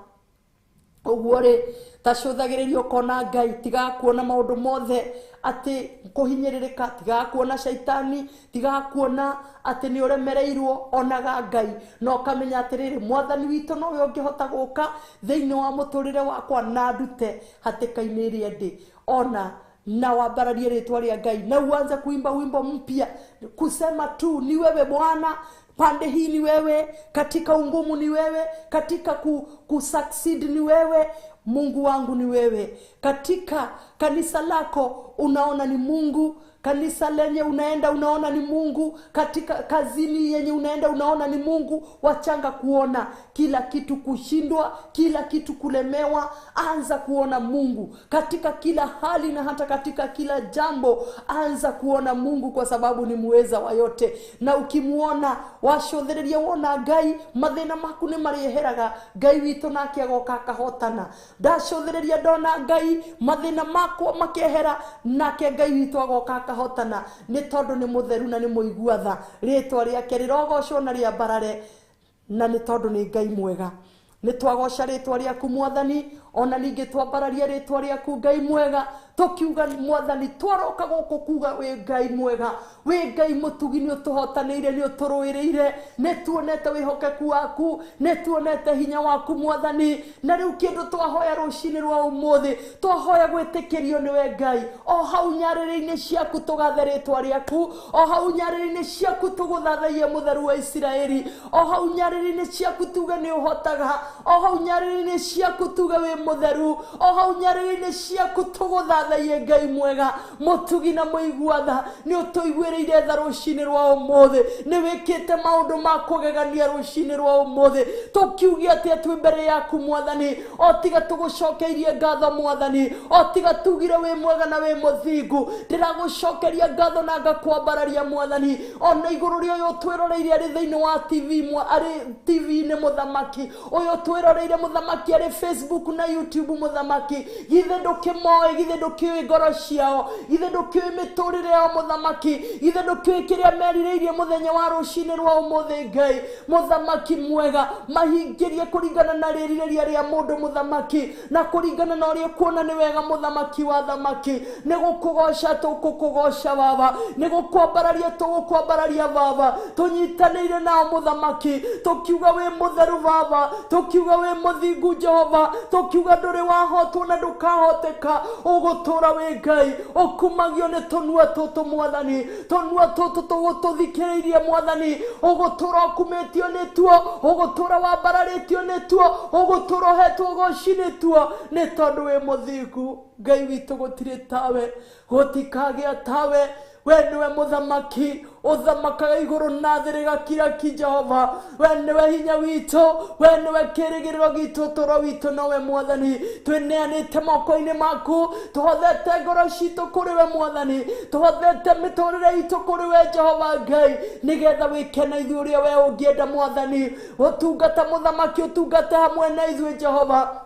Ũguo rĩ, tacũthagĩrĩria ũkona Ngai, tigaga kuona maũndũ mothe atĩ kũhinyĩrĩrĩka, tigaga kuona caitani, tigaga kuona atĩ nĩ ũremereirwo, onaga Ngai na ũkamenya atĩrĩrĩ, mwathani witũ nowe ũngĩhota gũka thĩinĩ wa mũtũrĩre wakwa na ndute hatĩka-inĩ ĩrĩa ndĩ. Ona na wambararie rĩtwa rĩa Ngai na uanze kuimba wimbo mpya, kusema tu ni wewe Bwana, pande hii ni wewe, katika ungumu ni wewe, katika kusucceed ni wewe, Mungu wangu ni wewe. Katika kanisa lako unaona ni Mungu, kanisa lenye unaenda unaona ni Mungu, katika kazini yenye unaenda unaona ni Mungu. Wachanga kuona kila kitu kushindwa, kila kitu kulemewa. Anza kuona Mungu katika kila hali na hata katika kila jambo. Anza kuona Mungu kwa sababu ni muweza wa yote. Na ukimuona wacũthĩrĩria wona Ngai, mathĩna maku nĩ marĩeheraga. Ngai witũ nake agoka akahotana. Ndacũthĩrĩria ndona Ngai, mathĩna makwa makehera, nake Ngai witũ agoka akahotana, nĩ tondũ nĩ mũtheru na nĩ mũigua tha. Rĩtwa rĩake rĩrogocwo na rĩambarare, na nĩ tondũ nĩ Ngai mwega. Nĩ twagoca rĩtwa rĩaku Mwathani, ona ningĩ twambararia rĩtwa rĩaku Ngai mwega, tũkiuga Mwathani twaroka gũkũ kuga wĩ Ngai mwega, wĩ Ngai mũtugi, nĩ ũtũhotanĩire, nĩ ũtũrũĩrĩire, nĩ tuonete wĩhokeku waku, nĩ tuonete hinya waku Mwathani. Na rĩu kĩndũ twahoya rũcinĩ rwa ũmũthĩ, twahoya gwĩtĩkĩrio nĩwe Ngai. O hau nyarĩrĩ-inĩ ciaku tũgathe rĩtwa rĩaku, o hau nyarĩrĩ-inĩ ciaku tũgũthathaiye mũtheru wa Isiraeli, o hau nyarĩrĩ-inĩ ciaku tuge nĩ ũhotaga, o hau nyarĩrĩ-inĩ ciaku tuge wĩ mũtheru, o hau nyarĩrĩ-inĩ ciaku tũgũthathaiye Ngai mwega, mũtugi na mũigua tha. Nĩ ũtũiguĩrĩire tha rũcinĩ rwa ũmũthĩ, nĩ wĩkĩte maũndũ ma kũgegania rũcinĩ rwa ũmũthĩ. Tũkiuge atĩa twĩ mbere yaku Mwathani, o tiga tũgũcokeirie ngatho Mwathani, o tiga tugire wĩ mwega na wĩ mũthingu. Ndĩragũcokeria ngatho na ngakwambararia Mwathani, ona igũrũ rĩa ũyũ twĩroreire arĩ thĩinĩ wa TV, arĩ TV-inĩ mũthamaki, ũyũ twĩroreire mũthamaki arĩ Facebook na YouTube mũthamaki githĩ ndũkĩmoĩ githĩ ndũkĩũĩ ngoro ciao githĩ ndũkĩũĩ mĩtũrĩre yao mũthamaki githĩ ndũkĩũĩ kĩrĩa merirĩirie mũthenya wa rũcinĩ rwa ũmũthĩ Ngai mũthamaki mwega mahingĩrie kũringana na rĩrirĩria rĩa mũndũ mũthamaki na kũringana na ũrĩa ũkuona nĩ wega mũthamaki wa thamaki nĩ gũkũgoca tũkũkũgoca baba nĩ gũkwambararia tũgũkwambararia baba tũnyitanĩire nao mũthamaki tũkiuga wĩ mũtheru baba tũkiuga wĩ mũthingu Jehova tũkiuga ndũrĩ wahotwo na ndũkahoteka ũgũtũra wĩ Ngai ũkumagio nĩ tũnua tũtũ mwathani tũnua tũtũ tũgũtũthikĩrĩirie mwathani ũgũtũra ũkumĩtio nĩtuo ũgũtũra wambararĩtio nĩtuo ũgũtũra ũhetwo ũgoci nĩtuo nĩ tondũ wĩ mũthingu Ngai witũ gũtirĩ tawe gũtikagĩa tawe we nĩwe mũthamaki ũthamakaga igũrũ na thĩ rĩgakira ki Jehova we nĩwe hinya witũ we nĩwe kĩrĩgĩrĩro gitũ ũtũũro witũ nowe mwathani twĩneanĩte moko-inĩ maku tũhothete ngoro citũ kũrĩ we mwathani tũhothete mĩtũrĩre itũ kũrĩ we Jehova Ngai nĩgetha wĩke na ithuĩ ũrĩa we ũngĩenda mwathani ũtungata mũthamaki ũtungate hamwe na ithuĩ Jehova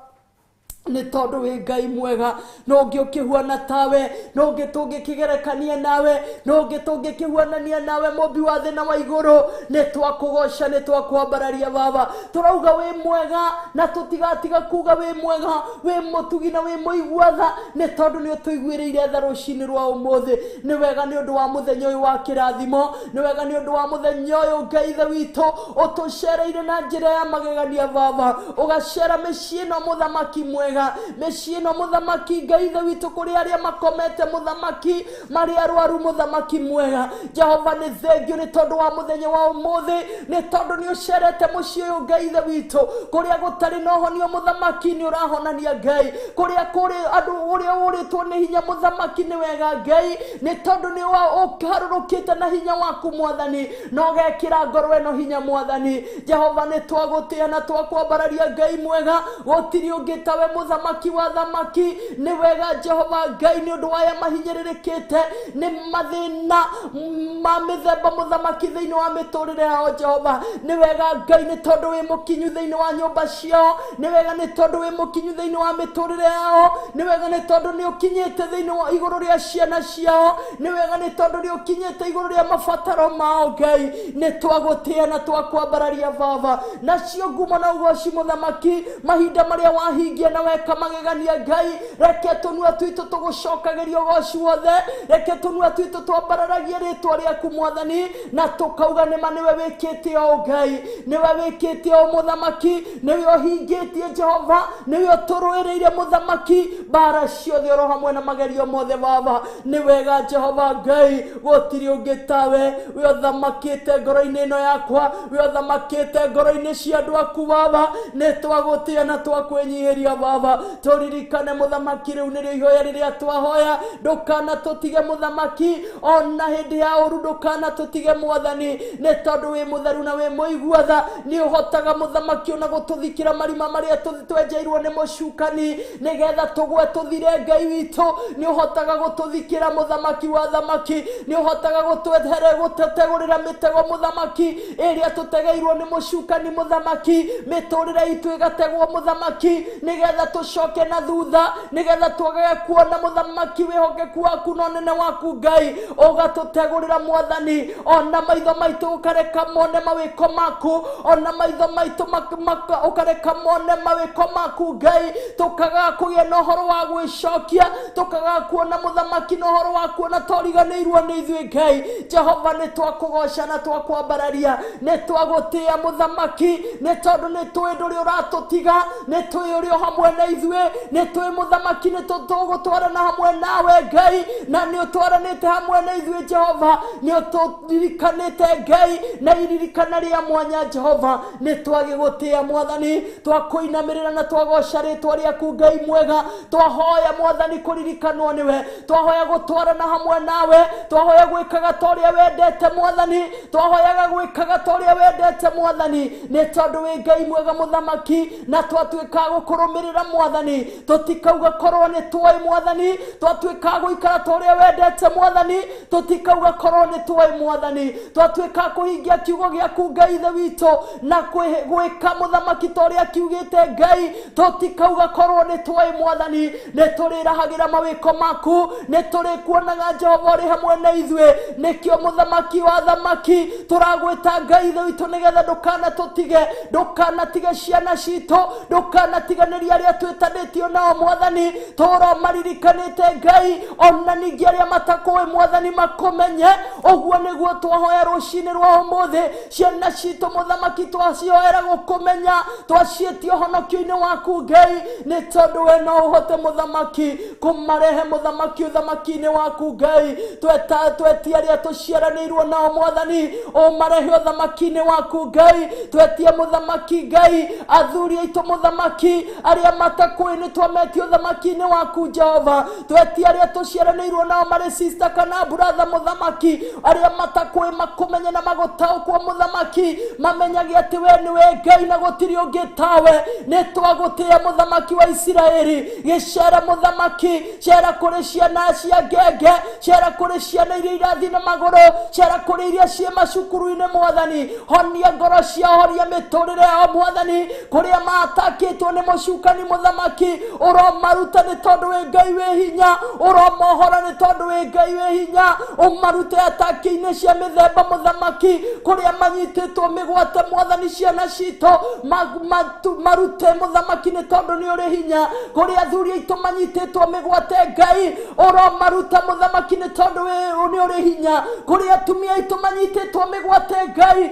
nĩ tondũ wĩ Ngai mwega no ũngĩ ũkĩhuana tawe no ũngĩ tũngĩkĩgerekania nawe no ũngĩ tũngĩkĩhuanania nawe mũmbi wa thĩ na wa igũrũ nĩ twakũgoca nĩ twakwambararia baba tũrauga wĩ mwega na tũtigatiga kuga wĩ mwega wĩ mũtugi na wĩ mũigua tha nĩ tondũ nĩ ũtũiguĩrĩire tha rũcinĩ rwa ũmũthĩ nĩ wega nĩ ũndũ wa mũthenya ũyũ wa kĩrathimo nĩ wega nĩ ũndũ wa mũthenya ũyũ Ngai ithe witũ ũtũcereire na njĩra ya magegania baba ũgacera mĩciĩ ĩno mũthamaki mwega mĩciĩ ĩno mũthamaki Ngai ithe witũ kũrĩ arĩa makomete mũthamaki marĩ arwaru mũthamaki mwega Jehova nĩ thengio nĩ tondũ wa mũthenya wa ũmũthĩ nĩ tondũ nĩ ũcerete mũciĩ ũyũ Ngai ithe witũ kũrĩa gũtarĩ na ũhonio mũthamaki nĩ ũrahonania Ngai kũrĩa kũrĩ andũ ũrĩa ũrĩtwo nĩ hinya mũthamaki nĩ wega Ngai nĩ tondũ nĩ ũharũrũkĩte na hinya waku mwathani na ũgekĩra ngoro ĩno hinya mwathani Jehova nĩ twagũtĩa na twakwambararia Ngai mwega gũtirĩ ũngĩ tawe mũthamaki wa thamaki nĩ wega Jehova Ngai nĩ ũndũ wa aya mahinyĩrĩrĩkĩte nĩ mathĩna ma mĩthemba mũthamaki thĩinĩ wa mĩtũrĩre yao Jehova nĩ wega Ngai nĩ tondũ wĩ mũkinyu thĩinĩ wa nyũmba ciao nĩ wega nĩ tondũ wĩ mũkinyu thĩinĩ wa mĩtũrĩre yao nĩ wega nĩ tondũ nĩ ũkinyĩte thĩinĩ wa igũrũ rĩa ciana ciao nĩ wega nĩ tondũ nĩ ũkinyĩte igũrũ rĩa mabataro mao Ngai nĩ twagũtĩa na twakwambararia baba nacio ngumo na ũgoci mũthamaki mahinda marĩa wahingia na weka magegania Ngai reke tũnua twitũ tũgũcokagĩria ũgoci wothe reke tũnua twitũ twambararagie rĩtwa rĩaku mwathani na tũkauga nĩma nĩwe wĩkĩte ũũ Ngai nĩwe wĩkĩte ũũ mũthamaki nĩwe ũhingĩtie Jehova nĩwe ũtũrũĩrĩire mũthamaki mbara ciothe oro hamwe na magerio mothe baba nĩ wega Jehova Ngai gũtirĩ ũngĩ tawe we ũthamakĩte ngoro-inĩ ĩno yakwa we ũthamakĩte ngoro-inĩ cia andũ aku baba nĩ twagũtĩa na twakwĩnyihĩria baba tũririkane mũthamaki rĩu nĩrĩo ihoya rĩrĩa twahoya ndũkanatũtige mũthamaki ona hĩndĩ ya ũru ndũkanatũtige mwathani nĩ tondũ wĩ mũtheru na wĩ mũigua tha nĩ ũhotaga mũthamaki ona gũtũthikĩra marima marĩa twenjeirwo nĩ mũcukani nĩgetha tũgwe tũthire Ngai witũ nĩ ũhotaga gũtũthikĩra mũthamaki wa thamaki nĩ ũhotaga gũtwehere gũtũtegũrĩra mĩtego mũthamaki ĩrĩa tũtegeirwo nĩ mũcukani mũthamaki mĩtũrĩre itũ ĩgategwo mũthamaki nĩgetha tũcoke na thutha nĩgetha twagage kuona mũthamaki wĩhokeku waku na ũnene waku Ngai ũgatũtegũrĩra mwathani ona maitho maitũ ũkareka mone mawĩko maku ona maitho maitũ ũkareka mone mawĩko maku Ngai tũkagaga kũgĩa na ũhoro wa gwĩcokia tũkagaga kuona mũthamaki na ũhoro wa kuona toriganĩirwo nĩ ithuĩ Ngai Jehova nĩ twakũgoca na twakwambararia nĩ twagũtĩa mũthamaki nĩ tondũ nĩ tũĩ ndũrĩ ũratũtiga nĩ tũĩ ũrĩ o hamwe na ithuĩ nĩ tũĩ mũthamaki nĩ tũgũtwarana hamwe nawe Ngai na nĩ ũtwaranĩte hamwe na ithuĩ Jehova nĩ ũtũririkanĩte Ngai na iririkana rĩa mwanya Jehova nĩ twagĩgũtĩa mwathani twakũinamĩrĩra na twagoca rĩtwa rĩaku Ngai mwega twahoya mwathani kũririkanwo nĩwe twahoya gũtwarana hamwe nawe twahoya gwĩkaga ta ũrĩa wendete mwathani twahoyaga gwĩkaga ta ũrĩa wendete mwathani nĩ tondũ wĩ Ngai mwega mũthamaki na twatuĩka gũkũrũmĩrĩra Mwathani. Tũtikauga korwo nĩ twoĩ Mwathani, twatuĩka gũikara ta ũrĩa wendete Mwathani. Tũtikauga korwo nĩ twoĩ Mwathani, twatuĩka kũhingia kiugo gĩaku Ngai Ithe witũ na gwĩka mũthamaki ta ũrĩa kiugĩte Ngai. Tũtikauga korwo nĩ twoĩ Mwathani, nĩ tũrĩrahagĩra mawĩko maku, nĩ tũrĩkuonaga Jehova ũrĩ hamwe na ithuĩ. Nĩkĩo mũthamaki wa thamaki tũragwĩta Ngai Ithe witũ, nĩgetha ndũkanatũtige, ndũkanatige ciana citũ, ndũkanatiganĩria arĩa twĩtanĩtio nao Mwathani. Tũromaririkanĩte Ngai, ona ningĩ arĩa matakũĩ Mwathani makũmenye. Ũguo nĩguo twahoya rũcinĩ rwa ũmũthĩ, ciana citũ mũthamaki twacihoera gũkũmenya, twaciĩtia ũhonokio-inĩ waku Ngai, nĩ tondũ we no ũhote mũthamaki kũmarehe mũthamaki ũthamaki-inĩ waku Ngai. Twetie arĩa tũciaranĩirwo nao Mwathani, ũmarehe ũthamaki-inĩ waku Ngai. Twetie mũthamaki Ngai athuri aitũ mũthamaki arĩa matakũĩ nĩ twametie ũthamaki-inĩ waku Jehova. Twetie arĩa tũciaranĩirwo nao marĩ sister kana brother mũthamaki, arĩa matakũĩ makũmenye na magũtaũkwo mũthamaki, mamenyage atĩ we nĩwe Ngai na gũtirĩ ũngĩ tawe. Nĩ twagũtĩĩa mũthamaki wa Isiraeli. Gĩcera mũthamaki, cera kũrĩ ciana cia ngenge, cera kũrĩ ciana iria irathiĩ na magũrũ, cera kũrĩ iria ciĩ macukuru-inĩ Mwathani. Honia ngoro ciao, honia mĩtũrĩre yao Mwathani, kũrĩa matakĩtwo nĩ mũcukani mũthamaki, ũromaruta nĩ tondũ wĩ Ngai wĩ hinya, ũromohora nĩ tondũ wĩ Ngai wĩ hinya. Ũmarute ataki-inĩ cia mĩthemba mũthamaki, kũrĩa manyitĩtwo mĩgwate Mwathani, ciana citũ marute mũthamaki nĩ tondũ nĩ ũrĩ hinya. Kũrĩa athuri aitũ manyitĩtwo mĩgwate Ngai, ũromaruta mũthamaki nĩ tondũ nĩ ũrĩ hinya. Kũrĩa atumia aitũ manyitĩtwo mĩgwate Ngai,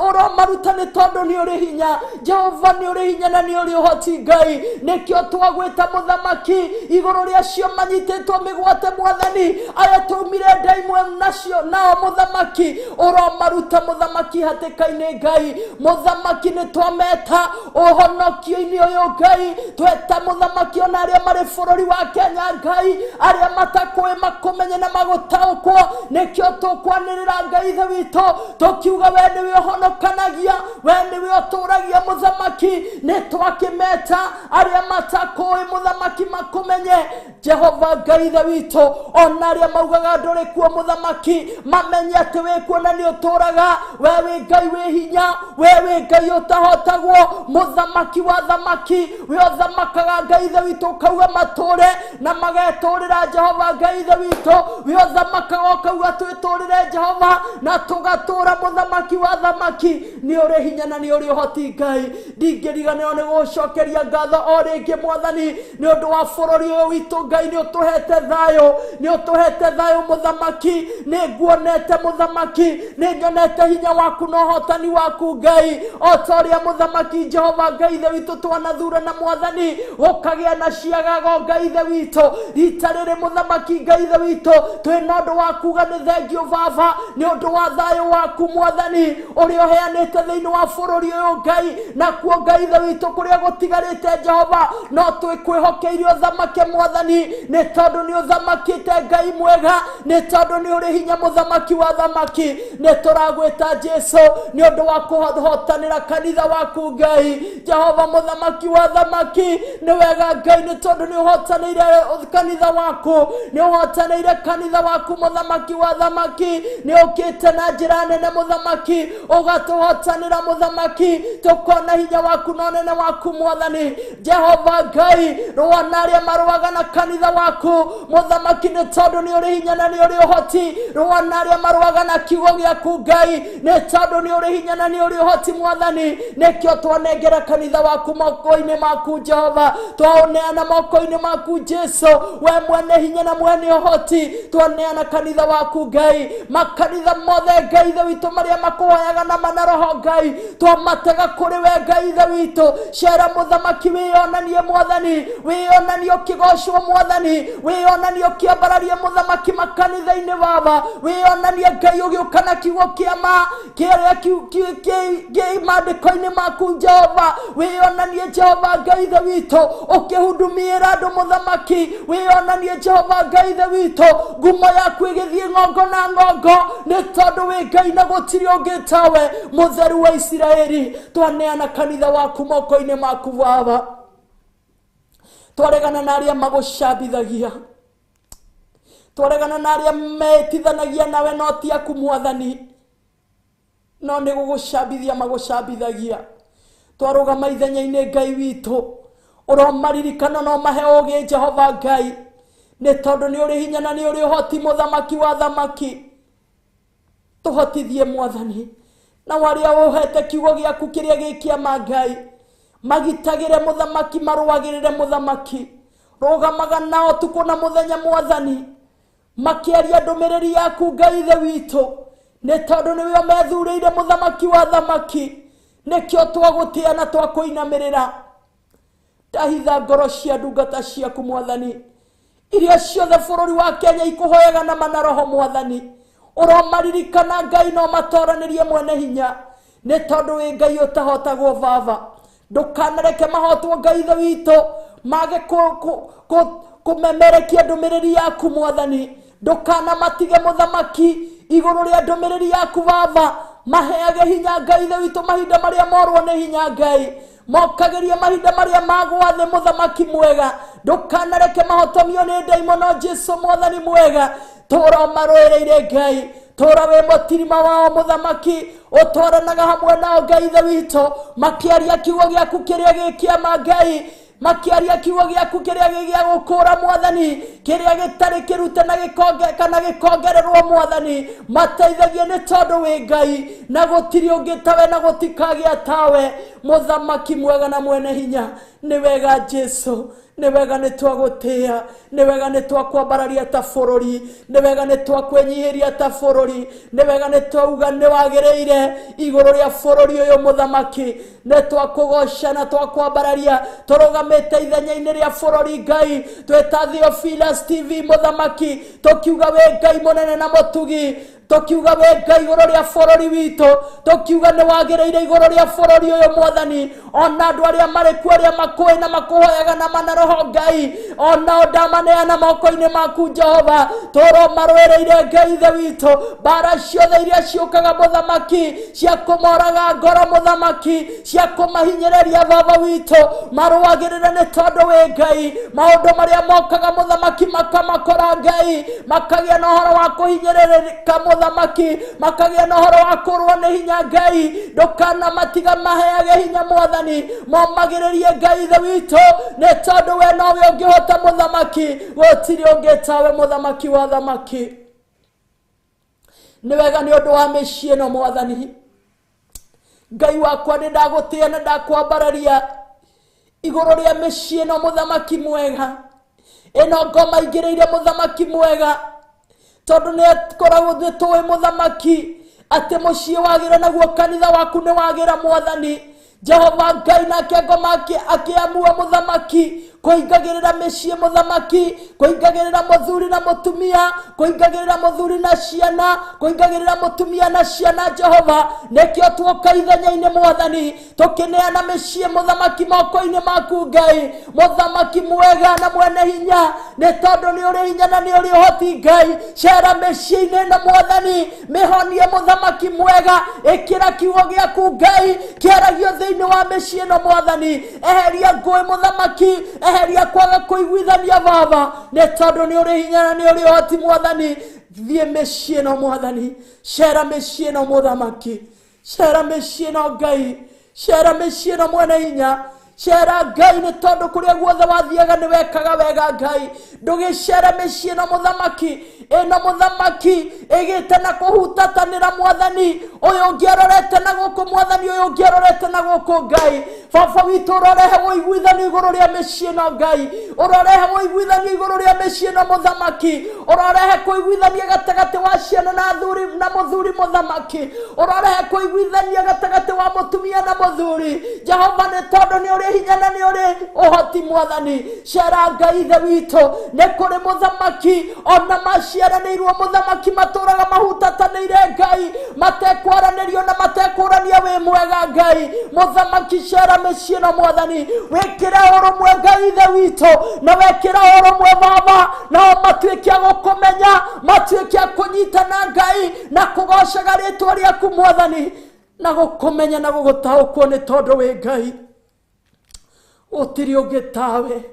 ũromaruta nĩ tondũ nĩ ũrĩ hinya. Jehova nĩ ũrĩ hinya na nĩ ũrĩ ũhoti Ngai, nĩkĩo twagwĩta mũthamaki igũrũ rĩa cio manyitĩtwo mĩgwate Mwathani, aya twaumire nda imwe nacio nao mũthamaki, ũromaruta mũthamaki hatĩka-inĩ Ngai. Mũthamaki nĩ twameta ũhonokio-inĩ ũyũ Ngai, tweta mũthamaki ona arĩa marĩ bũrũri wa Kenya Ngai, arĩa matakũĩ makũmenye na magũtaũkwo. Nĩkĩo tũkwanĩrĩra Ngai Ithe witũ tũkiuga we nĩwe ũhonokanagia, we nĩwe ũtũragia mũthamaki. Nĩ twakĩmeta arĩa matakũĩ mũthamaki makũmenye Jehova Ngai Ithe witũ, ona arĩa maugaga ndũrĩ kuo mũthamaki mamenye atĩ wĩ kuo na nĩ ũtũraga. We wĩ Ngai wĩ hinya, we wĩ Ngai ũtahotagwo, mũthamaki wa thamaki, we ũthamakaga Ngai Ithe witũ ũkauga matũre na magetũrĩra. Jehova Ngai Ithe witũ, we ũthamakaga ũkauga twĩtũrĩre Jehova na tũgatũra. Mũthamaki wa thamaki, nĩ ũrĩ hinya na nĩ ũrĩ ũhoti Ngai. Ndingĩriganĩrwo nĩ gũgũcokeria ngatho o rĩngĩ Mwathani nĩ ũndũ wa bũrũri ũyũ witũ Ngai. Nĩ ũtũhete thayũ, nĩ ũtũhete thayũ mũthamaki. Nĩ nguonete mũthamaki, nĩ nyonete hinya waku na ũhotani waku Ngai, o ta ũrĩa mũthamaki Jehova Ngai Ithe witũ twanathurana Mwathani gũkagĩa na ciagago Ngai Ithe witũ. Rita rĩrĩ mũthamaki Ngai Ithe witũ twĩna ũndũ wa kuga nĩ thengio Baba nĩ ũndũ wa thayũ waku Mwathani ũrĩa ũheanĩte thĩinĩ wa bũrũri ũyũ Ngai. Nakuo Ngai Ithe witũ kũrĩa gũtigarĩte Jehova no twĩkwĩhokeire ũthamake Mwathani, nĩ tondũ nĩ ũthamakĩte Ngai mwega, nĩ tondũ nĩ ũrĩ hinya mũthamaki wa thamaki. Nĩ tũragwĩta Jesu nĩ ũndũ wa kũhotanĩra kanitha waku Ngai. Jehova mũthamaki wa thamaki, nĩ wega Ngai nĩ tondũ nĩ ũhotanĩire kanitha waku, nĩ ũhotanĩire kanitha waku mũthamaki wa thamaki. Nĩ ũkĩte na njĩra nene mũthamaki, ũgatũhotanĩra mũthamaki, tũkona hinya waku na ũnene waku Mwathani. Jehova Ngai, rũa na arĩa marũaga na kanitha waku mũthamaki, nĩ tondũ nĩ ũrĩ hinya na nĩ ũrĩ ũhoti. Rũa na arĩa marũaga na kiugo gĩaku Ngai, nĩ tondũ nĩ ũrĩ hinya na nĩ ũrĩ ũhoti Mwathani. Nĩkĩo twanengera kanitha waku moko-inĩ maku Jehova, twaũneana moko-inĩ maku Jesu, we mwene hinya na mwene ũhoti. Twaneana kanitha waku Ngai, makanitha mothe Ngai Ithe witũ marĩa makũhoyaga na mana roho Ngai, twamatega kũrĩ we Ngai Ithe witũ. Cera mũthamaki, wĩyonanie Mwathani, wĩyonanie ũkĩgocwo Mwathani, wĩyonanie ũkĩambararie mũthamaki makanitha-inĩ Baba, wĩyonanie Ngai ũgĩũka na kiugo kĩa ma kĩrĩa kĩ maandĩko-inĩ maku Jehova. Wĩyonanie Jehova Ngai Ithe witũ ũkĩhudumiĩra andũ mũthamaki, wĩyonanie Jehova Ngai Ithe witũ ngumo yaku ĩgĩthiĩ ng'ongo na ng'ongo, nĩ tondũ wĩ Ngai na gũtirĩ ũngĩ tawe, mũtheru wa Isiraeli. Twaneana kanitha waku moko-inĩ maku Baba. Twaregana na arĩa magũcambithagia, twaregana na arĩa metithanagia nawe no ti aku Mwathani, no nĩ gũgũcambithia magũcambithagia. Twarũgama ithenya-inĩ Ngai witũ, ũromaririkana no mahe ũgĩ Jehova Ngai, nĩ tondũ nĩ ũrĩ hinya na nĩ ũrĩ ũhoti, mũthamaki wa thamaki. Tũhotithie Mwathani, na warĩa ũhete kiugo gĩaku kĩrĩa gĩ kĩama Ngai, magitagĩre mũthamaki, marũagĩrĩre mũthamaki, rũgamaga nao ũtukũ na mũthenya Mwathani, makĩaria ndũmĩrĩri yaku Ngai ithe witũ, nĩ tondũ nĩwe methurĩire mũthamaki wa thamaki, nĩkĩo twagũtĩa na twakũinamĩrĩra. Ndahitha ngoro cia ndungata ciaku Mwathani, iria ciothe bũrũri wa Kenya ikũhoyaga na mana roho Mwathani, ũromaririkana Ngai no matoranĩrie mwene hinya, nĩ tondũ wĩ Ngai ũtahotagwo Baba. Ndũkanareke mahotwo Ngai ithe witũ, mage kũmemerekia ndũmĩrĩri yaku Mwathani. Ndũkanamatige mũthamaki igũrũ rĩa ndũmĩrĩri yaku Baba, maheage hinya Ngai ithe witũ mahinda marĩa morwo nĩ hinya Ngai, mokagĩrie mahinda marĩa magwa thĩ mũthamaki mwega. Ndũkanareke mahotomio nĩ ndaimono Jesu Mwathani mwega, tũra ũmarũĩrĩire Ngai, tũra wĩ mũtirima wao mũthamaki, ũtwaranaga hamwe nao Ngai ithe witũ, makĩaria kiugo gĩaku kĩrĩa gĩ kĩama Ngai, makĩaria kiugo gĩaku kĩrĩa gĩ gĩa gũkũra Mwathani, kĩrĩa gĩtarĩ kĩrute na gĩkonge kana gĩkongererwo Mwathani, mateithagie nĩ tondũ wĩ Ngai na gũtirĩ ũngĩ tawe na gũtikagĩa tawe, mũthamaki mwega na mwene hinya. Nĩ wega Jesu, nĩ wega nĩ twagũtĩa, nĩ wega nĩ twakwambararia ta bũrũri, nĩ wega nĩ twakwĩnyihĩria ta bũrũri, nĩ wega nĩ twauga nĩ wagĩrĩire igũrũ rĩa bũrũri ũyũ mũthamaki, nĩ twakũgoca na twakwambararia tũrũgamĩte ithenya-inĩ rĩa bũrũri Ngai, twĩta Theophilus TV mũthamaki, tũkiuga wĩ Ngai mũnene na mũtugi, tũkiuga wĩ Ngai igũrũ rĩa bũrũri witũ, tũkiuga nĩ wagĩrĩire igũrũ rĩa bũrũri ũyũ Mwathani. Ona andũ arĩa marĩ kuo arĩa makũĩ na makũhoyaga na mana roho Ngai, onao ndamaneana moko-inĩ maku Jehova, tũro marũĩrĩire Ngai ithe witũ, mbara ciothe iria ciũkaga mũthamaki cia kũmoraga ngoro mũthamaki, cia kũmahinyĩrĩria Baba witũ, marũagĩrĩre nĩ tondũ wĩ Ngai. Maũndũ marĩa mokaga mũthamaki makamakora Ngai, makagĩa na ũhoro wa kũhinyĩrĩrĩka mũthamaki, makagĩa na ũhoro wa kũrwo nĩ hinya Ngai, ndũkanamatiga maheage hinya Mwathani, momagĩrĩrie Ngai ithe witũ, nĩ tondũ we nowe ũngĩhota mũthamaki, gũtirĩ ũngĩ tawe mũthamaki wa thamaki. Nĩ wega nĩ ũndũ wa mĩciĩ ĩno Mwathani Ngai wakwa, nĩ ndagũtĩa na ndakwambararia igũrũ rĩa mĩciĩ ĩno mũthamaki mwega, ĩno ngoma ingĩrĩire mũthamaki mwega, tondũ nĩ akoragwo nĩ tũĩ mũthamaki atĩ mũciĩ wagĩra naguo kanitha waku nĩ wagĩra Mwathani Jehova Ngai, nake ngoma akĩamua mũthamaki kũingagĩrĩra mĩciĩ mũthamaki, kũingagĩrĩra mũthuri na mũtumia, kũingagĩrĩra mũthuri na ciana, kũingagĩrĩra mũtumia na ciana Jehova, nĩkĩo tuoka ithenya-inĩ Mwathani, tũkĩneana mĩciĩ mũthamaki moko-inĩ maku Ngai, mũthamaki mwega na mwene hinya, nĩ tondũ nĩ ũrĩ hinya na nĩ ũrĩ ũhoti Ngai. Cera mĩciĩ-inĩ na Mwathani, mĩhonie mũthamaki mwega, ĩkĩra kiugo gĩaku Ngai kĩaragio thĩinĩ wa mĩciĩ ĩno Mwathani, eheria ngũĩ mũthamaki, eheria kwaga kũiguithania Baba, nĩ tondũ nĩ ũrĩ hinya na nĩ ũrĩ ũhoti Mwathani. Thiĩ mĩciĩ ĩno Mwathani, cera mĩciĩ ĩno mũthamaki, cera mĩciĩ ĩno Ngai, cera mĩciĩ ĩno mwene hinya, cera Ngai, nĩ tondũ kũrĩa guothe wathiaga nĩ wekaga wega Ngai. Ndũgĩcere mĩciĩ ĩno mũthamaki, ĩno mũthamaki ĩgĩte na kũhutatanĩra Mwathani, ũyũ ũngĩ arorete na gũkũ Mwathani, ũyũ ũngĩ arorete na gũkũ Ngai. Baba witũ, ũrorehe ũiguithanio igũrũ rĩa mĩciĩ ĩno Ngai, ũrorehe ũiguithanio igũrũ rĩa mĩciĩ ĩno mũthamaki, ũrorehe kũiguithania gatagatĩ wa ciana na athuri na mũthuri mũthamaki, ũrorehe kũiguithania gatagatĩ wa mũtumia na mũthuri Jehova, nĩ tondũ nĩ ũrĩ hinya na nĩ ũrĩ ũhoti Mwathani. Cera Ngai ithe witũ, nĩ kũrĩ mũthamaki ona maciaranĩirwo mũthamaki matũraga mahutatanĩire Ngai, matekwaranĩrio na matekũrania wĩ mwega Ngai mũthamaki. Cera mĩciĩ ĩno Mwathani, wĩkĩre ũrũmwe Ngai ithe witũ, na wekĩra ũrũmwe Baba, nao matuĩke a gũkũmenya, matuĩke a kũnyitana Ngai na kũgocaga rĩtwa rĩaku Mwathani, na gũkũmenya na gũgũtaũkwo, nĩ tondũ wĩ Ngai, gũtirĩ ũngĩ tawe.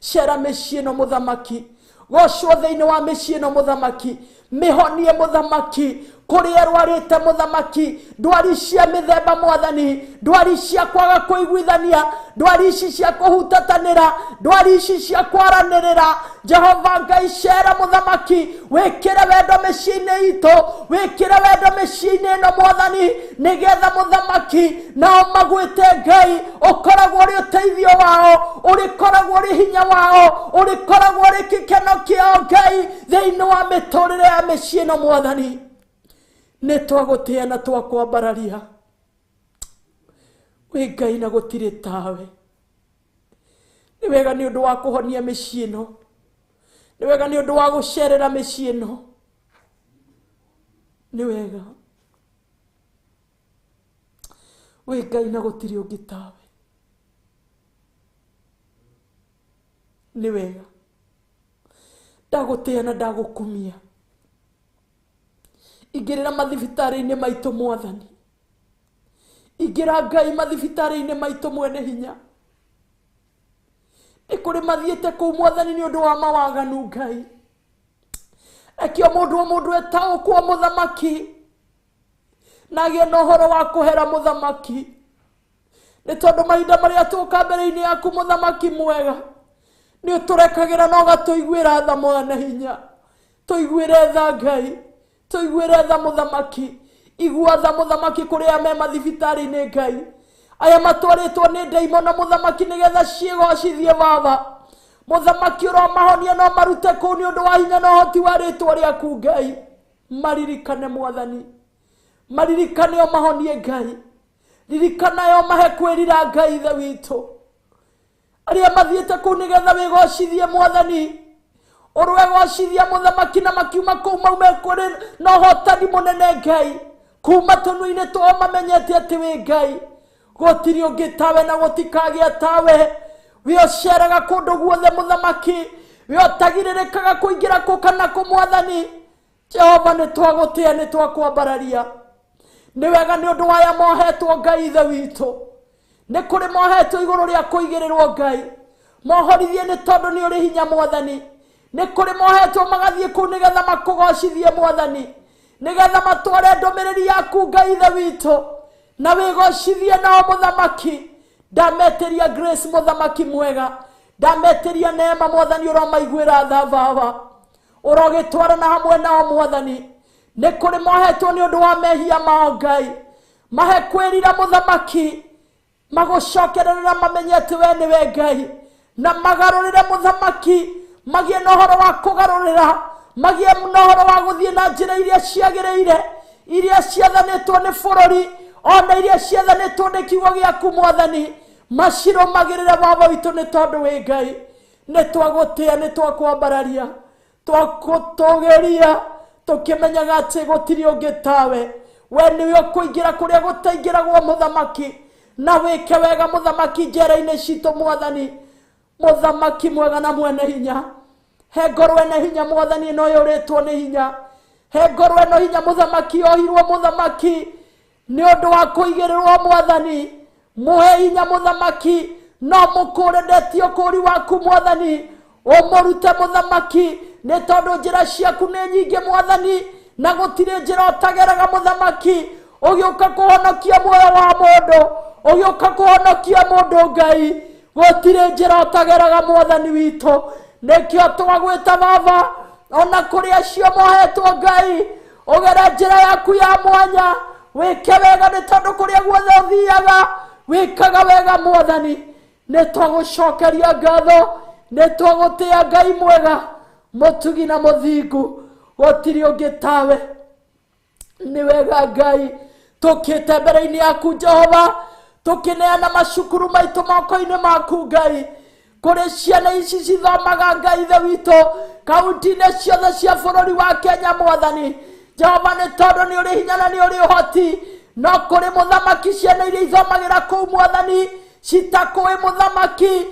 Cera mĩciĩ ĩno mũthamaki, gocwo thĩinĩ wa mĩciĩ ĩno mũthamaki, mĩhonie mũthamaki kũrĩa ĩrwarĩte mũthamaki, ndwari cia mĩthemba mwathani, ndwari cia kwaga kũiguithania, ndwari ici cia kũhutatanĩra, ndwari ici cia kwaranĩrĩra. Jehova Ngai, cera mũthamaki, wĩkĩre wendo mĩciĩ-inĩ itũ, wĩkĩre wendo mĩciĩ-inĩ ĩno mwathani, nĩgetha mũthamaki nao magwĩte Ngai. Ũkoragwo ũrĩ ũteithio wao, ũrĩkoragwo ũrĩ hinya wao, ũrĩkoragwo ũrĩ gĩkeno kĩao Ngai thĩinĩ wa mĩtũrĩre ya mĩciĩ ĩno mwathani. Nĩ twagũtĩa na twakwambararia, wĩ Ngai na gũtirĩ tawe. Nĩ wega nĩ ũndũ wa kũhonia mĩciĩ ĩno, nĩ wega nĩ ũndũ wa gũcerera mĩciĩ ĩno, nĩ wega wĩ Ngai na gũtirĩ ũngĩ tawe. Nĩ wega ndagũtĩa na ndagũkumia. Ingĩrĩra mathibitarĩ-inĩ maitũ mwathani, ingĩra Ngai mathibitarĩ-inĩ maitũ mwene hinya. Nĩ kũrĩ mathiĩte kũu mwathani nĩ ũndũ wa mawaganu Ngai. Reke o mũndũ o mũndũ etaũkwo mũthamaki, na agĩe na ũhoro wa kũhera mũthamaki, nĩ tondũ mahinda marĩa tũka mbere-inĩ yaku mũthamaki mwega, nĩ ũtũrekagĩra na ũgatũiguĩra tha mwana hinya. Tũiguĩre tha Ngai, tũiguĩre tha mũthamaki. Igua tha mũthamaki kũrĩ aya me mathibitarĩ-inĩ Ngai, aya matwarĩtwo nĩ ndaimono mũthamaki, nĩgetha ciĩgocithie baba. Mũthamaki ũromahonia no marute kũu nĩ ũndũ wa hinya na ũhoti wa rĩtwa rĩaku Ngai. Maririkane mwathani, maririkane ũmahonie Ngai, ririkana yo mahe kwĩrira Ngai ithe witũ. Arĩa mathiĩte kũu nĩgetha wĩgocithie mwathani, ũrwegocithia mũthamaki, na makiuma kũu maume kũrĩ na ũhotani mũnene Ngai, kuma tũnua-inĩ twao mamenyete atĩ wĩ Ngai, gũtirĩ ũngĩ tawe na gũtikagĩa tawe. Wĩ ũceraga kũndũ guothe mũthamaki, wĩ ũtagirĩrĩkaga kũingĩra kũ kana kũ mwathani. Jehova, nĩ twagũtĩa, nĩ twakwambararia. Nĩ wega nĩ ũndũ wa aya mohetwo Ngai ithe witũ. Nĩ kũrĩ mohetwo igũrũ rĩa kũigĩrĩrwo Ngai, mohorithie nĩ tondũ nĩ ũrĩ hinya mwathani. Nĩ kũrĩ mohetwo magathiĩ kũu nĩgetha makũgocithie mwathani, nĩgetha matware ndũmĩrĩri yaku Ngai ithe witũ, na wĩgocithie nao mũthamaki. Ndametĩria grace mũthamaki mwega, ndametĩria neema mwathani, ũromaiguĩra tha baba, ũrogĩtwarana hamwe nao mwathani. Nĩ kũrĩ mohetwo nĩ ũndũ wa mehia mao Ngai, mahe kwĩrira mũthamaki, magũcokerere na mamenye atĩ we nĩwe Ngai, na magarũrĩre mũthamaki, magĩe na ũhoro wa kũgarũrĩra, magĩe na ũhoro wa gũthiĩ na njĩra iria ciagĩrĩire, iria ciathanĩtwo nĩ bũrũri, ona iria ciathanĩtwo nĩ kiugo gĩaku mwathani, macirũmagĩrĩre baba witũ, nĩ tondũ wĩ Ngai. Nĩ twagũtĩa, nĩ twakwambararia, twagũtũgĩria, tũkĩmenyaga atĩ gũtirĩ ũngĩ tawe. We nĩwe ũkũingĩra kũrĩa gũtaingĩragwo mũthamaki, na wĩke wega mũthamaki njera-inĩ citũ mwathani. Mũthamaki mwega na mwene hinya, he ngoro ene hinya mwathani, ĩno yũrĩtwo nĩ hinya, he ngoro ĩno hinya mũthamaki, yohirwo mũthamaki nĩ ũndũ wa kũigĩrĩrwo mwathani. Mũhe hinya mũthamaki, no mũkũre ndetio kũri waku mwathani, ũmũrute mũthamaki, nĩ tondũ njĩra ciaku nĩ nyingĩ mwathani, na gũtirĩ njĩra ũtageraga mũthamaki. Ũgĩũka kũhonokia muoyo wa mũndũ, ũgĩũka kũhonokia mũndũ Ngai, gũtirĩ njĩra ũtageraga mwathani witũ. Nĩkĩo twagwĩta baba, ona kũrĩ acio mohetwo Ngai, ũgere njĩra yaku ya mwanya, wĩke wega, nĩ tondũ kũrĩa guothe ũthiaga wĩkaga wega mwathani. Nĩ twagũcokeria ngatho, nĩ twagũtĩa Ngai mwega, mũtugi na mũthingu, gũtirĩ ũngĩ tawe. Nĩ wega Ngai, tũkĩte mbere-inĩ yaku Jehova, tũkĩneana macukuru maitũ moko-inĩ maku Ngai, kũrĩ ciana ici cithomaga Ngai ithe witũ kaunti-inĩ ciothe cia bũrũri wa Kenya mwathani. Jehova, nĩ tondũ nĩ ũrĩ hinya na nĩ ũrĩ ũhoti, no kũrĩ mũthamaki ciana iria ithomagĩra kũu mwathani citakũĩ mũthamaki,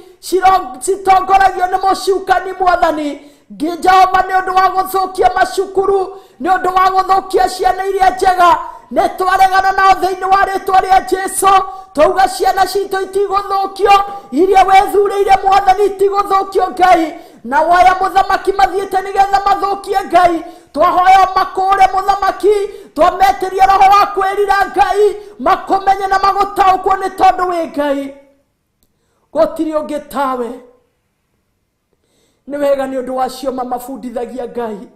citongoragio nĩ mũcukani mwathani. Jehova, nĩ ũndũ wa gũthũkia macukuru, nĩ ũndũ wa gũthũkia ciana iria njega, nĩ twaregana nao thĩinĩ wa rĩtwa rĩa Jesu. Twauga ciana citũ itigũthũkio, iria wethurĩire mwathani itigũthũkio Ngai. Na waya mũthamaki mathiĩte nĩgetha mathũkie Ngai, twahoya makũre mũthamaki, twametĩria roho wa kwĩrira Ngai, makũmenye na magũtaũkwo nĩ tondũ wĩ Ngai, gũtirĩ ũngĩ tawe. Nĩ wega nĩ ũndũ wacio mamabundithagia Ngai,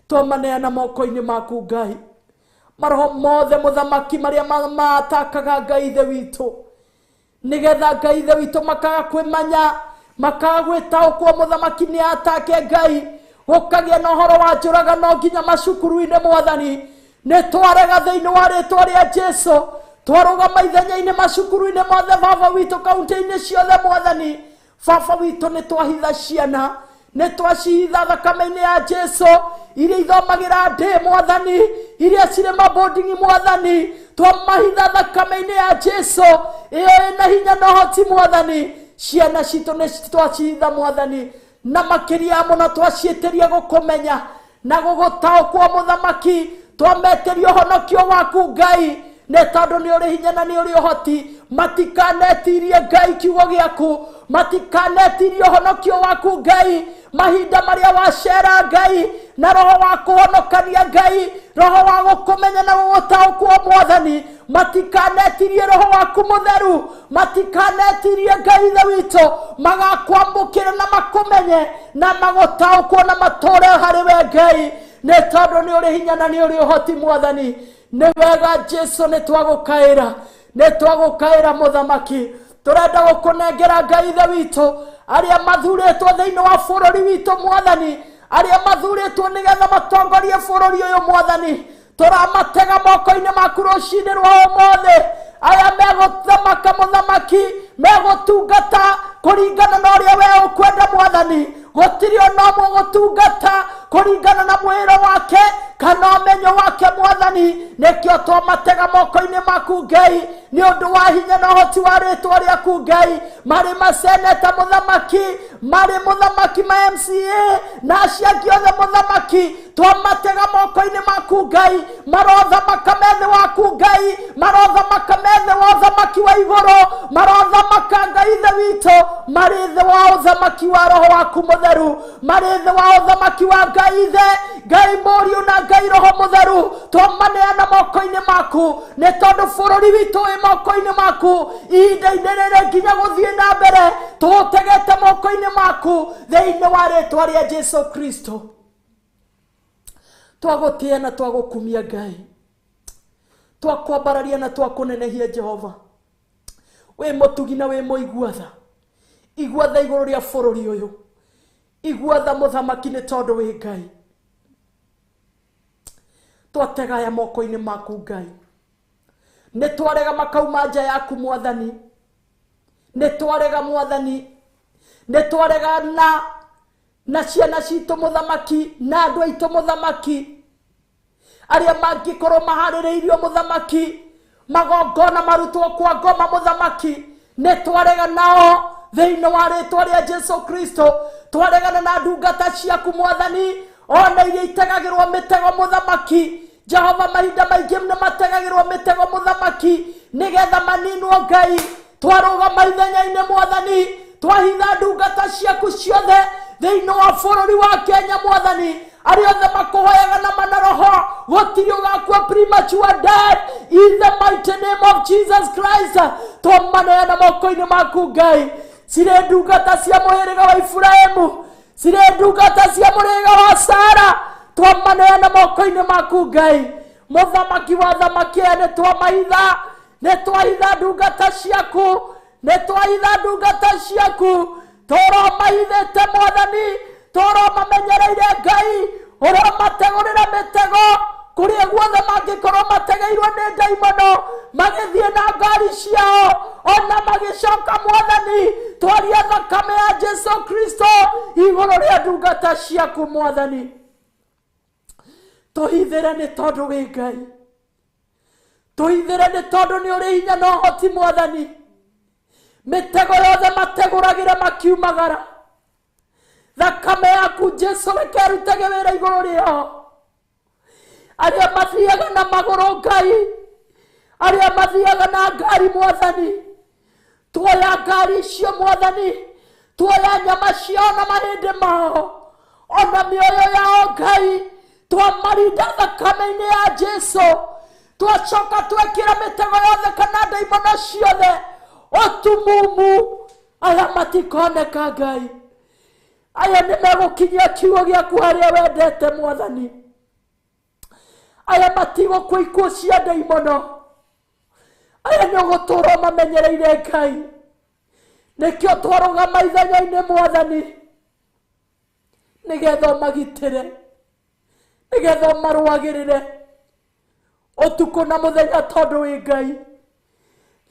twamaneana moko-inĩ maku Ngai. Maroho mothe mũthamaki marĩa matakaga Ngai ithe witũ, nĩgetha Ngai ithe witũ makaga kwĩmanya, makaga gwĩtaũkwo mũthamaki nĩ atake Ngai, gũkagĩa na ũhoro wa njũragano nginya macukuru-inĩ mwathani. Nĩ twarega thĩinĩ wa rĩtwa rĩa Jesu, twarũgama ithenya-inĩ macukuru-inĩ mothe baba witũ, kaunti-inĩ ciothe mwathani. Baba witũ nĩ twahitha ciana, nĩ twacihitha thakame-inĩ ya Jesu, iria ithomagĩra ndĩ mwathani, iria cirĩ mabondingi mwathani, twamahitha thakame-inĩ ya Jesu, ĩyo ĩna hinya na ũhoti mwathani. Ciana citũ nĩ twacihitha mwathani, na makĩria mũno twaciĩtĩria gũkũmenya na gũgũtaũkwo mũthamaki, twametĩria ũhonokio waku Ngai, nĩ tondũ nĩ ũrĩ hinya na nĩ ũrĩ ũhoti. Matikanetirie Ngai kiugo gĩaku, matikanetirie ũhonokio waku Ngai, mahinda marĩa wacera Ngai, na roho wa kũhonokania Ngai, roho wa gũkũmenya na gũgũtaũkwo mwathani. Matikanetirie roho waku mũtheru, matikanetirie Ngai ithe witũ, magakwamũkĩra na makũmenye na magũtaũkwo na matũre harĩ we Ngai, nĩ tondũ nĩ ũrĩ hinya na nĩ ũrĩ ũhoti mwathani. Nĩ wega Jesu, nĩ twagũkaĩra, nĩ twagũkaĩra mũthamaki. Tũrenda gũkũnengera Ngai ithe witũ arĩa mathurĩtwo thĩinĩ wa bũrũri witũ mwathani, arĩa mathurĩtwo nĩgetha matongorie bũrũri ũyũ mwathani. Tũramatega moko-inĩ maku rũcinĩ rwa ũmũthĩ, aya megũthamaka mũthamaki, megũtungata kũringana na ũrĩa we ũkwenda mwathani. Gũtirĩ ona ũmwe ũgũtungata kũringana na mwĩrĩ wake kana ũmenyo wake mwathani. Nĩkĩo twamatega moko-inĩ maku Ngai, nĩ ũndũ wa hinya na ũhoti wa rĩtwa rĩaku Ngai. Marĩ maseneta mũthamaki, marĩ mũthamaki ma MCA na acio angĩ othe mũthamaki, twamatega moko-inĩ maku Ngai. Marothamaka me thĩ waku Ngai, marothamaka me thĩ wa ũthamaki wa igũrũ, marothamaka Ngai ithe witũ marĩ thĩ wa ũthamaki wa roho waku mũtheru, marĩ thĩ wa ũthamaki wa Ngai ithe, Ngai mũriũ na Ngai roho mũtheru. Twamaneana moko-inĩ maku, nĩ tondũ bũrũri witũ wĩ moko-inĩ maku ihinda-inĩ rĩrĩ nginya gũthiĩ na mbere, tũũtegete moko-inĩ maku thĩinĩ wa rĩtwa rĩa Jesu Kristo. Twagũtĩĩa na twagũkumia Ngai, twakwambararia na twakũnenehia Jehova. Wĩ mũtugi na wĩ mũigua tha, igua tha igũrũ rĩa bũrũri ũyũ, igua tha mũthamaki, nĩ tondũ wĩ Ngai. Twatega aya moko-inĩ maku Ngai, nĩ twarega makauma nja yaku mwathani, nĩ twarega mwathani, nĩ twarega na ciana citũ mũthamaki, na andũ aitũ mũthamaki, arĩa mangĩkorwo maharĩrĩirio mũthamaki, magongona marutwo kwa ngoma mũthamaki, nĩ twarega nao thĩinĩ wa rĩtwa rĩa Jesu Kristo. Twaregana na ndungata ciaku mwathani, ona iria itegagĩrwo mĩtego mũthamaki. Jehova, mahinda maingĩ nĩ mategagĩrwo mĩtego mũthamaki nĩgetha maninwo Ngai. Twarũgama ithenya-inĩ mwathani, twahitha ndungata ciaku ciothe thĩinĩ wa bũrũri wa Kenya mwathani, arĩa othe makũhoyaga na mana roho, gũtirĩ ũgakua premature death in the mighty name of Jesus Christ. Twamaneana moko-inĩ maku Ngai. Cirĩ ndungata cia mũhĩrĩga wa Iburahĩmu, cirĩ ndungata cia mũhĩrĩga wa Sara, twamaneana moko-inĩ maku Ngai. Mũthamaki wa thamaki aya, nĩ twamahitha, nĩ twahitha ndungata ciaku, nĩ twahitha ndungata ciaku, tũromahithĩte mwathani, tũromamenyereire Ngai, ũromategũrĩra mĩtego kũrĩa guothe mangĩkorwo mategeirwo nĩ ndaimono, magĩthiĩ na ngari ciao ona magĩcoka mwathani. Twaria thakame ya Jesu Kristo igũrũ rĩa ndungata ciaku mwathani. Tũhithĩre nĩ tondũ wĩ Ngai, tũhithĩre nĩ tondũ nĩ ũrĩ hinya na ũhoti mwathani. Mĩtego yothe mategũragĩra makiumagara, thakame yaku Jesu reke ĩrutage wĩra igũrũ rĩao. Arĩa mathiaga na magũrũ Ngai, Arĩa mathiaga na ngari mwathani, tuoya ngari icio mwathani, tuoya nyama ciao na mahĩndĩ mao ona mĩoyo yao Ngai, twamarinda thakame-inĩ ya Jesu, twacoka twekĩra mĩtego yothe kana ndaimono ciothe ũtumumu, aya matikoneka Ngai, aya nĩ megũkinyia kiugo gĩaku harĩa wendete mwathani, aya matigũkua ikuũ cia ndaimono, aya nĩ ũgũtũũra ũmamenyereire Ngai, nĩkĩo twarũgama ithenya-inĩ mwathani, nĩgetha ũmagitĩre, nĩgetha ũmarũagĩrĩre ũtukũ na mũthenya, tondũ wĩ Ngai,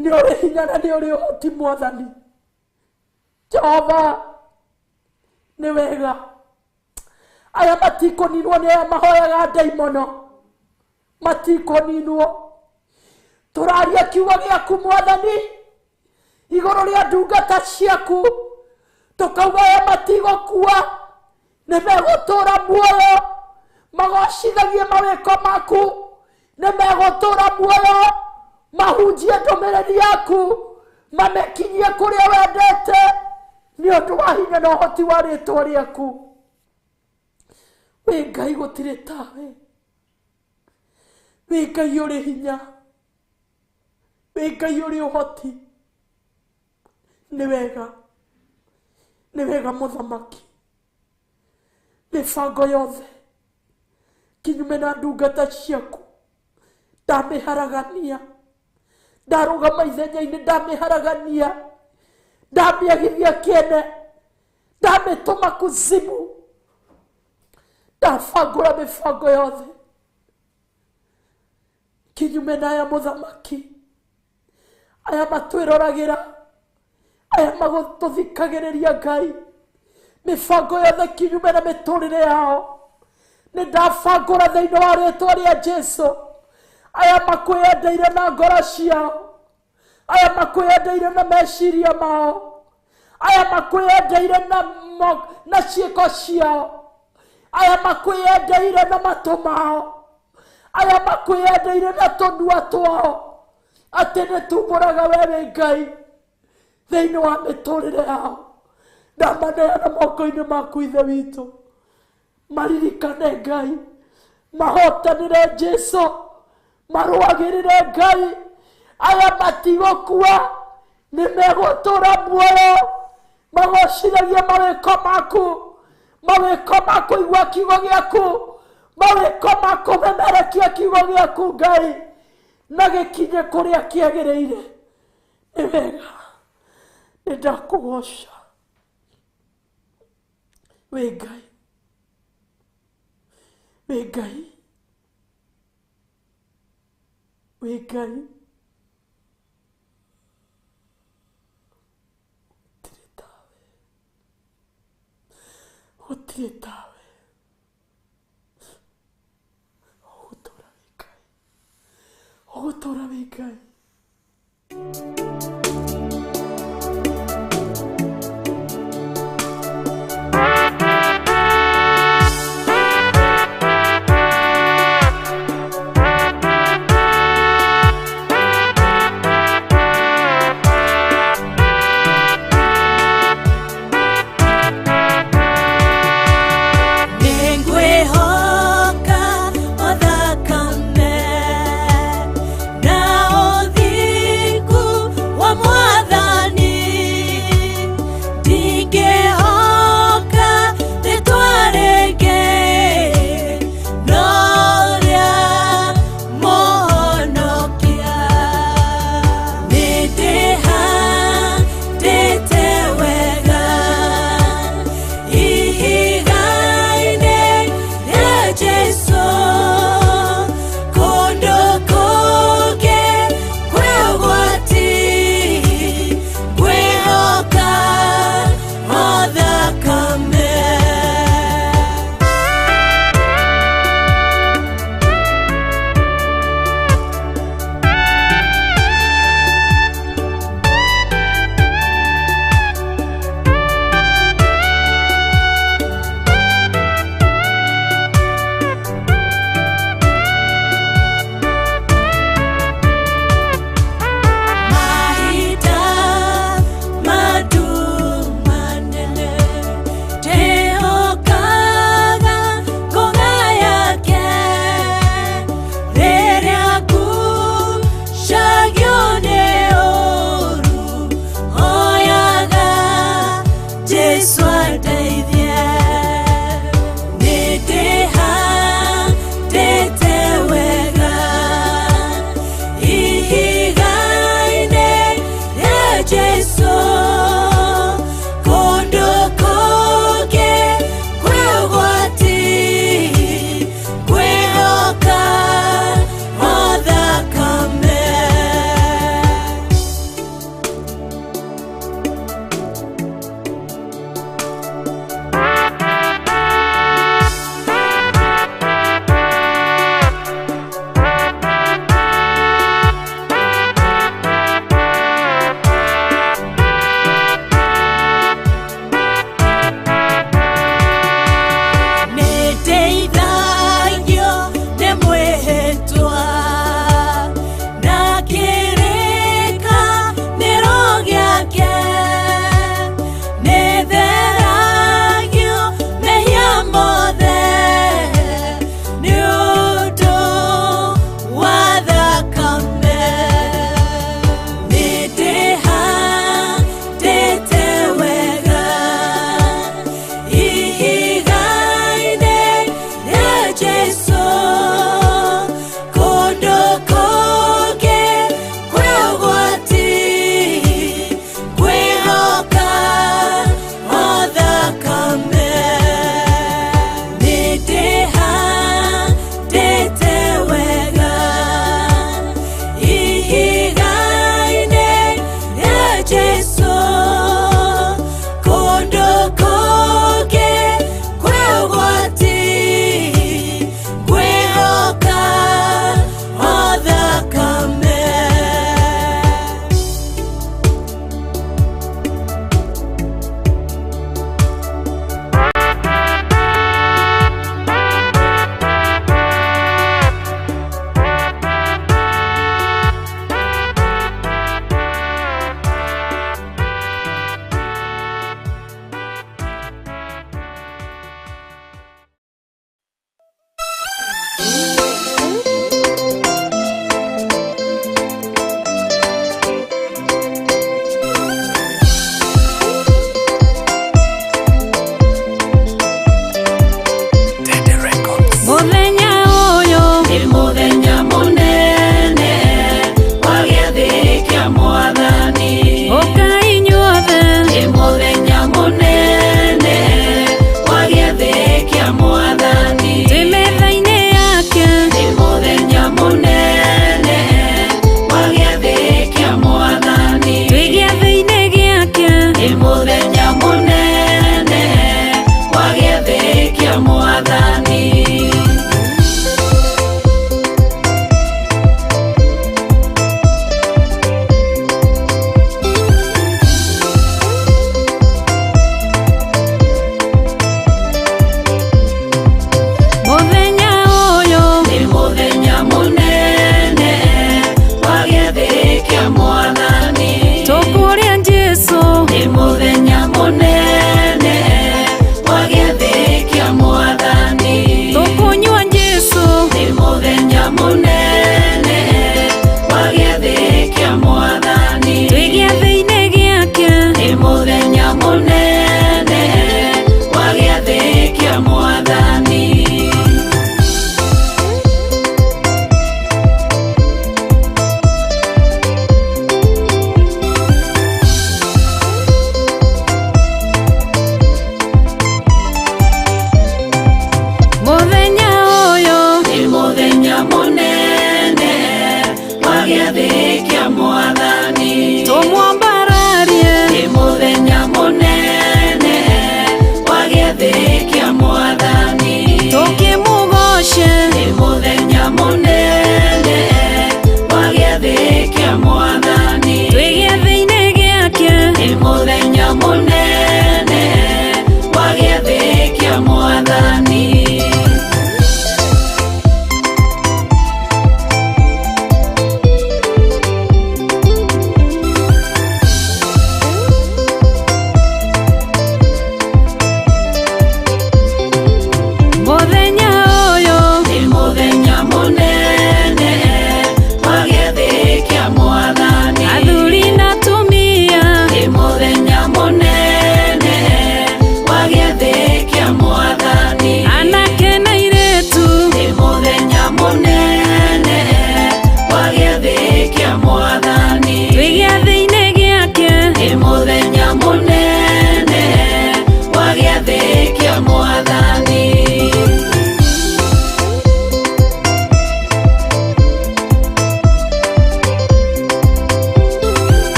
nĩ ũrĩ hinya na nĩ ũrĩ ũhoti mwathani. Jehova nĩ wega, aya matikũninwo nĩ aya mahoyaga ndaimono, matikũninwo. Tũraria kiugo gĩaku mwathani igũrũ rĩa ndungata ciaku, tũkauga aya matigũkua, nĩ megũtũũra muoyo, magocithagie mawĩko maku, nĩ megũtũũra muoyo, mahunjie ndũmĩrĩri yaku, mamĩkinyie kũrĩa wendete, nĩ ũndũ wa hinya na ũhoti wa rĩtwa rĩaku. Wĩ Ngai gũtirĩ tawe, wĩ Ngai ũrĩ hinya, wĩ Ngai ũrĩ ũhoti. Nĩ wega, nĩ wega mũthamaki, mĩbango yothe kinyume na ndungata ciaku ndamĩharagania, ndarũgama ithenya-inĩ ndamĩharagania, ndamĩagithia kĩene, ndamĩtũma kuzimu, ndabangũra mĩbango yothe kinyume na aya mũthamaki, aya matwĩroragĩra, aya magũtũthikagĩrĩria Ngai, mĩbango yothe kinyume na mĩtũrĩre yao nĩ ndabangũra thĩinĩ wa rĩtwa rĩa Jesu. Aya makwĩyendeire na ngoro ciao, aya makwĩyendeire na meciria mao, aya makwĩyendeire na ciĩko ciao, aya makwĩyendeire na matũ mao, aya makwĩyendeire na tũnua twao, atĩ nĩ tumbũraga we wĩ Ngai thĩinĩ wa mĩtũrĩre yao. Ndamaneana moko-inĩ maku Ithe witũ, maririkane Ngai, mahotanĩre Jesu, marũagĩrĩre Ngai, aya matigũkua, nĩ megũtũũra muoyo, magocithagie mawĩko maku, mawĩko ma kũigua kiugo gĩaku, mawĩko ma kũmemerekia kiugo gĩaku Ngai, na gĩkinye kũrĩa kĩagĩrĩire. Nĩ wega, nĩ ndakũgoca wĩ Ngai, wĩ Ngai, wĩ Ngai, gũtirĩ tawe, gũtirĩ tawe, ũgũtũũra wĩ Ngai, ũgũtũũra wĩ Ngai. Nĩngwĩhoka o thakame na ũthingu.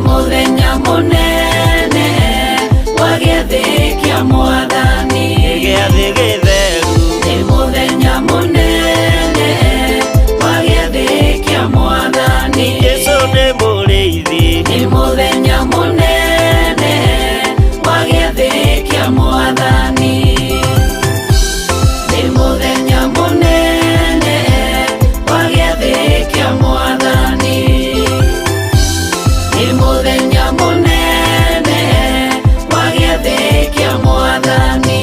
Mũthenya mũnene wa gĩathĩ kĩa Mwathani. Nĩ gĩathĩ gĩtheru. Nĩ mũthenya mũnene wa gĩathĩ kĩa Mwathani. Jesũ nĩ mũrĩithi. Nĩ mũthenya mũnene wa gĩathĩ kĩa Mwathani. Nĩ mũthenya mũnene wa gĩathĩ kĩa Mwathani. Nĩ mũthenya mũnene wa gĩathĩ kĩa Mwathani.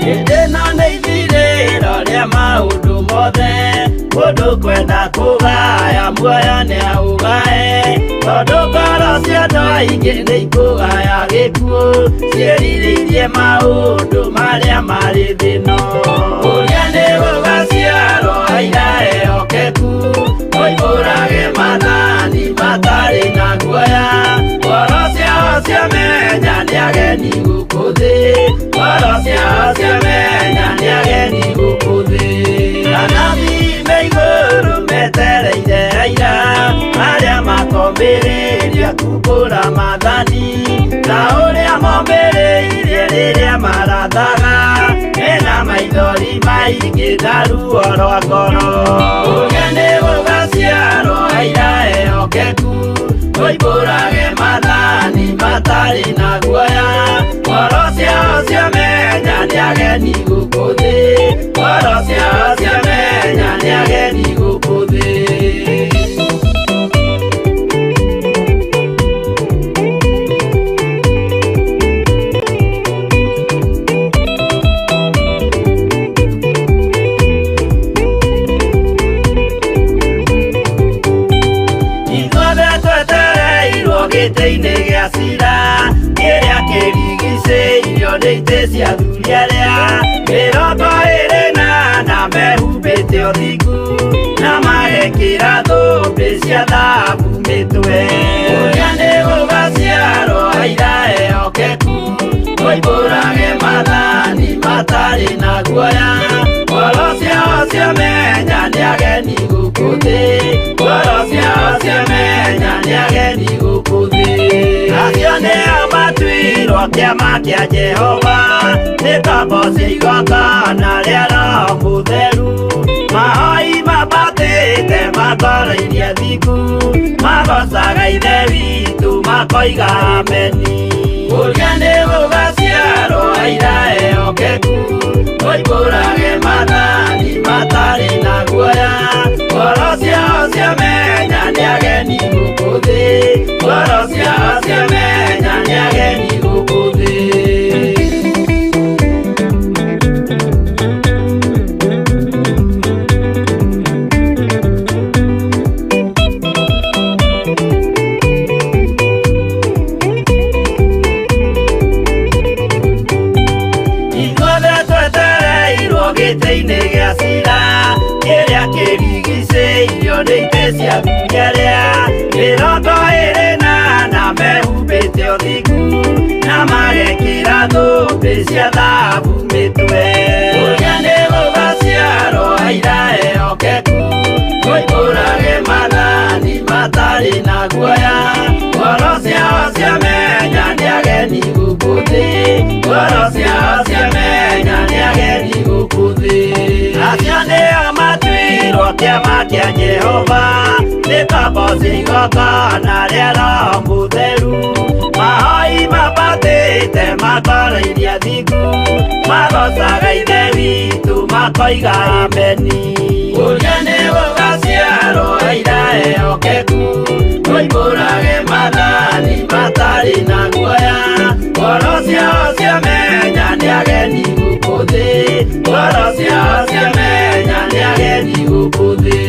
Hĩndĩ ĩno nĩ ithirĩro rĩa maũndũ mothe, mũndũ kwenda kũgaya muoyo nĩaũgae, tondũ ngoro cia andũ aingĩ nĩ ikũgaya gĩkuũ, ciĩrirĩirie maũndũ marĩa marĩ thĩ ĩno. Ũrĩa nĩ gũgaciarwo aira ehokeku, moimbũrage maathani matarĩ na guoya, ngoro ciao ciamenya nĩ ageni gũkũ thĩ, ngoro ciao ciamenya nĩ ageni gũkũ thĩ. Anabii me igũrũ metereire aira, arĩa makombĩrĩria kumbũra maathani, ta ũrĩa mombĩrĩirie rĩrĩa marathaga, mena maithori maingĩ na ruo rwa ngoro. Ũrĩa nĩ gũgaciarwo aira ehokeku, moimbũrage maathani matarĩ na guoya, ngoro ciao ciamenya nĩ ageni gũkũ thĩ, ngoro ciao ciamenya nĩ ageni gũkũ thĩ. Ithuothe twetereirwo gĩtĩ-inĩ gĩa cira, kĩrĩa kĩrigicĩirio nĩ itĩ cia athuri arĩa 24 mehumbĩte ũthingu, na magekĩra thũmbĩ cia thahabu mĩtwe. Ũrĩa nĩ gũgaciarwo aira ehokeku, moimbũrage maathani matarĩ na guoya, ngoro ciao ciamenya nĩ ageni gũkũ thĩ, ngoro ciao ciamenya nĩ ageni gũkũ thĩ. Acio nĩo matuirwo kĩama kĩa Jehova, nĩ ngombo cia igongona rĩa Roho Mũtheru, mahoi mambatĩte matoroirie thingu, magocaga Ithe witũ makoiga ameni. Ũrĩa nĩ gũgaciarwo aira ehokeku, moimbũrage maathani matarĩ na guoya, ngoro ciao ciamenya nĩ ageni gũkũ thĩ, ngoro ciao ciamenya nĩ ageni gũkũ thĩ. Ithuothe twetereirwo gĩtĩ-inĩ gĩa cira, kĩrĩa kĩrigicĩirio nĩ itĩ cia athuri arĩa 24 mehumbĩte ũthingu, na magekĩra thũmbĩ cia thahabu mĩtwe. Ũrĩa nĩ gũgaciarwo aira ehokeku, moimbũrage maathani matarĩ na guoya, ngoro ciao ciamenya nĩ ageni gũkũ thĩ, ngoro ciao ciamenya nĩ ageni gũkũ thĩ. Acio nĩo matuirwo kĩama kĩa Jehova, nĩ ngombo cia igongona rĩa Roho Mũtheru, mahoi mambatĩte matoroirie thingu, magocaga Ithe witũ makoiga ameni. Ũrĩa nĩ gũgaciarwo aira ehokeku, moimbũrage maathani matarĩ na guoya, ngoro ciao ciamenya nĩ ageni gũkũ thĩ, ngoro ciao ciamenya nĩ ageni gũkũ thĩ.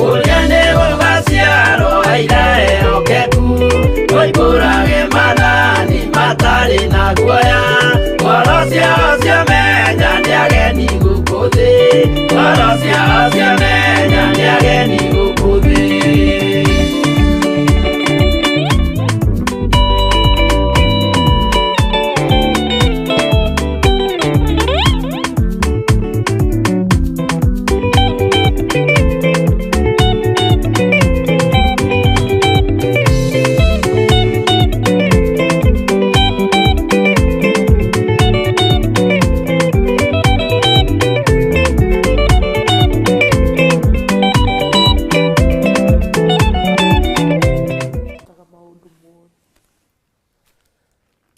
Ũrĩa nĩ gũgaciarwo aira ehokeku, moimbũrage maathani matarĩ na guoya, ngoro ciao ciamenya nĩ ageni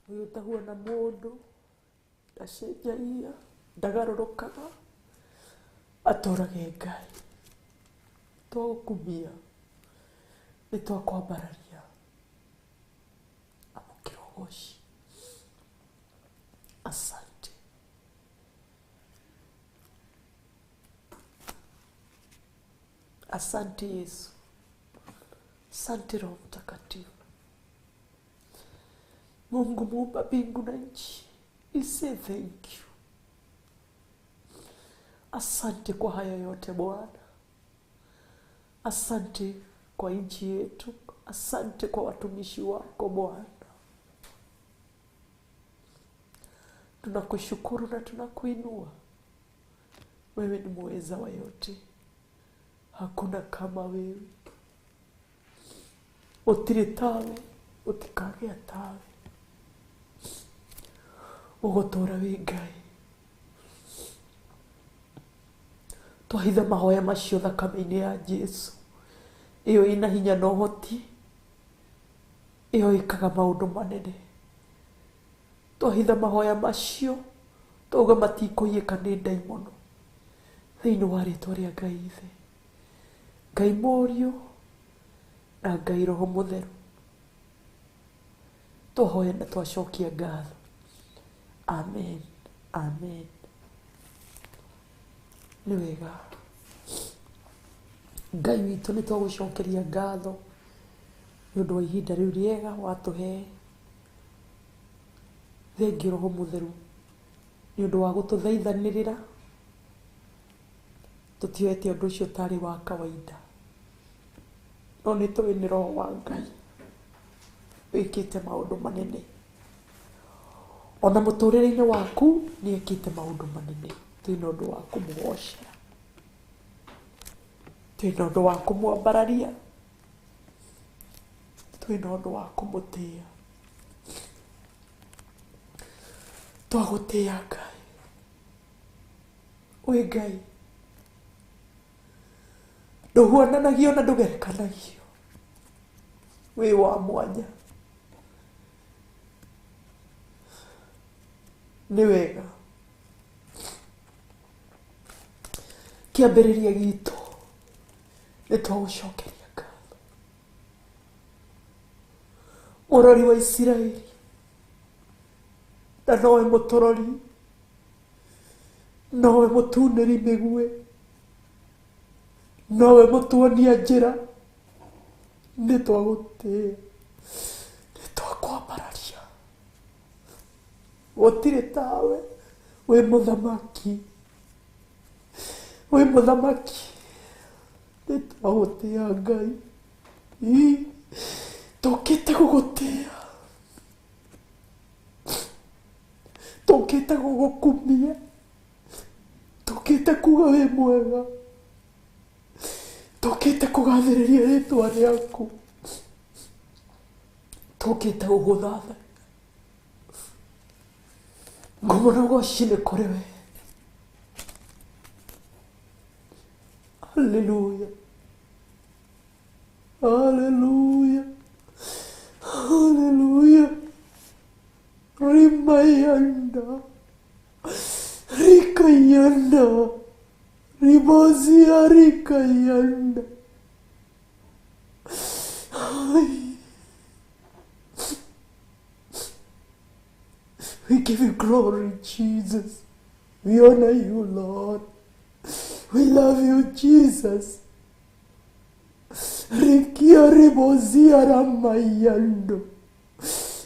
Ũyũ ũtahuana mũndũ, ndacenjagia, ndagarũrũkaga, atũrage Ngai. Twagũkumia, nĩ twakwambararia. Amũkĩra ũgoci. Asante. Asante Yesu. Asante Roho Mtakatifu. Mungu muumba mbingu na nchi, we say thank you. Asante kwa haya yote Bwana. Asante kwa nchi yetu. Asante kwa watumishi wako Bwana. Tunakushukuru na tunakuinua. Wewe ni muweza wa yote. Hakuna kama wewe. Utire tawe, utikagĩa tawe. Ũgũtũũra wĩ Ngai. Twahitha mahoya macio thakame-inĩ ya Jesu. Ĩyo ĩna hinya na ũhoti. Ĩyo ĩkaga maũndũ manene. Twahitha mahoya macio, twauga matikũiyĩka nĩ ndaimono. Thĩinĩ wa rĩtwa rĩa Ngai Ithe, Ngai Mũriũ na Ngai Roho Mũtheru. Twahoya na twacokia ngatho. Amen. Amen. Nĩ wega. Ngai witũ nĩ twagũcokeria ngatho nĩ ũndũ wa ihinda rĩu rĩega watũhe. Thengiũ Roho Mũtheru nĩ ũndũ wa gũtũthaithanĩrĩra. Tũtioete ũndũ ũcio tarĩ wa kawaida, no nĩ tũĩ nĩ Roho wa Ngai wĩkĩte maũndũ manene. Ona mũtũrĩre-inĩ waku nĩ ekĩte maũndũ manene. Twĩna ũndũ wa kũmũgocera, twĩna ũndũ wa kũmwambararia, twĩna ũndũ wa kũmũtĩĩa. Twagũtĩĩa Ngai. Wĩ Ngai ndũhuananagio na ndũgerekanagio. Wĩ wa mwanya. Nĩ wega. Kĩambĩrĩria gitũ nĩ twagũcokeria ngatho. Mũrori wa Isiraeli na nowe mũtũrori, nowe mũtunĩri mĩguĩ, nowe mũtuonia njĩra. Nĩ twagũtĩĩa, nĩ twakwambararia. Gũtirĩ tawe. Wĩ mũthamaki, wĩ mũthamaki. Nĩ twagũtĩĩa Ngai. Tũkĩte gũgũtĩĩa, tũkĩte gũgũkumia, tũkĩte kuga wĩ mwega, tũkĩte kũgathĩrĩria rĩtwa rĩaku, tũkĩte gũgũthatha. Ngumo na ũgoci nĩ kũrĩ we. Hallelujah. Hallelujah. Hallelujah. Rimayanda. Rikayanda. Ribozia rikayanda. We give you glory, Jesus. We honor you, Lord. We love you, Jesus. Rikia ribozia ramayando.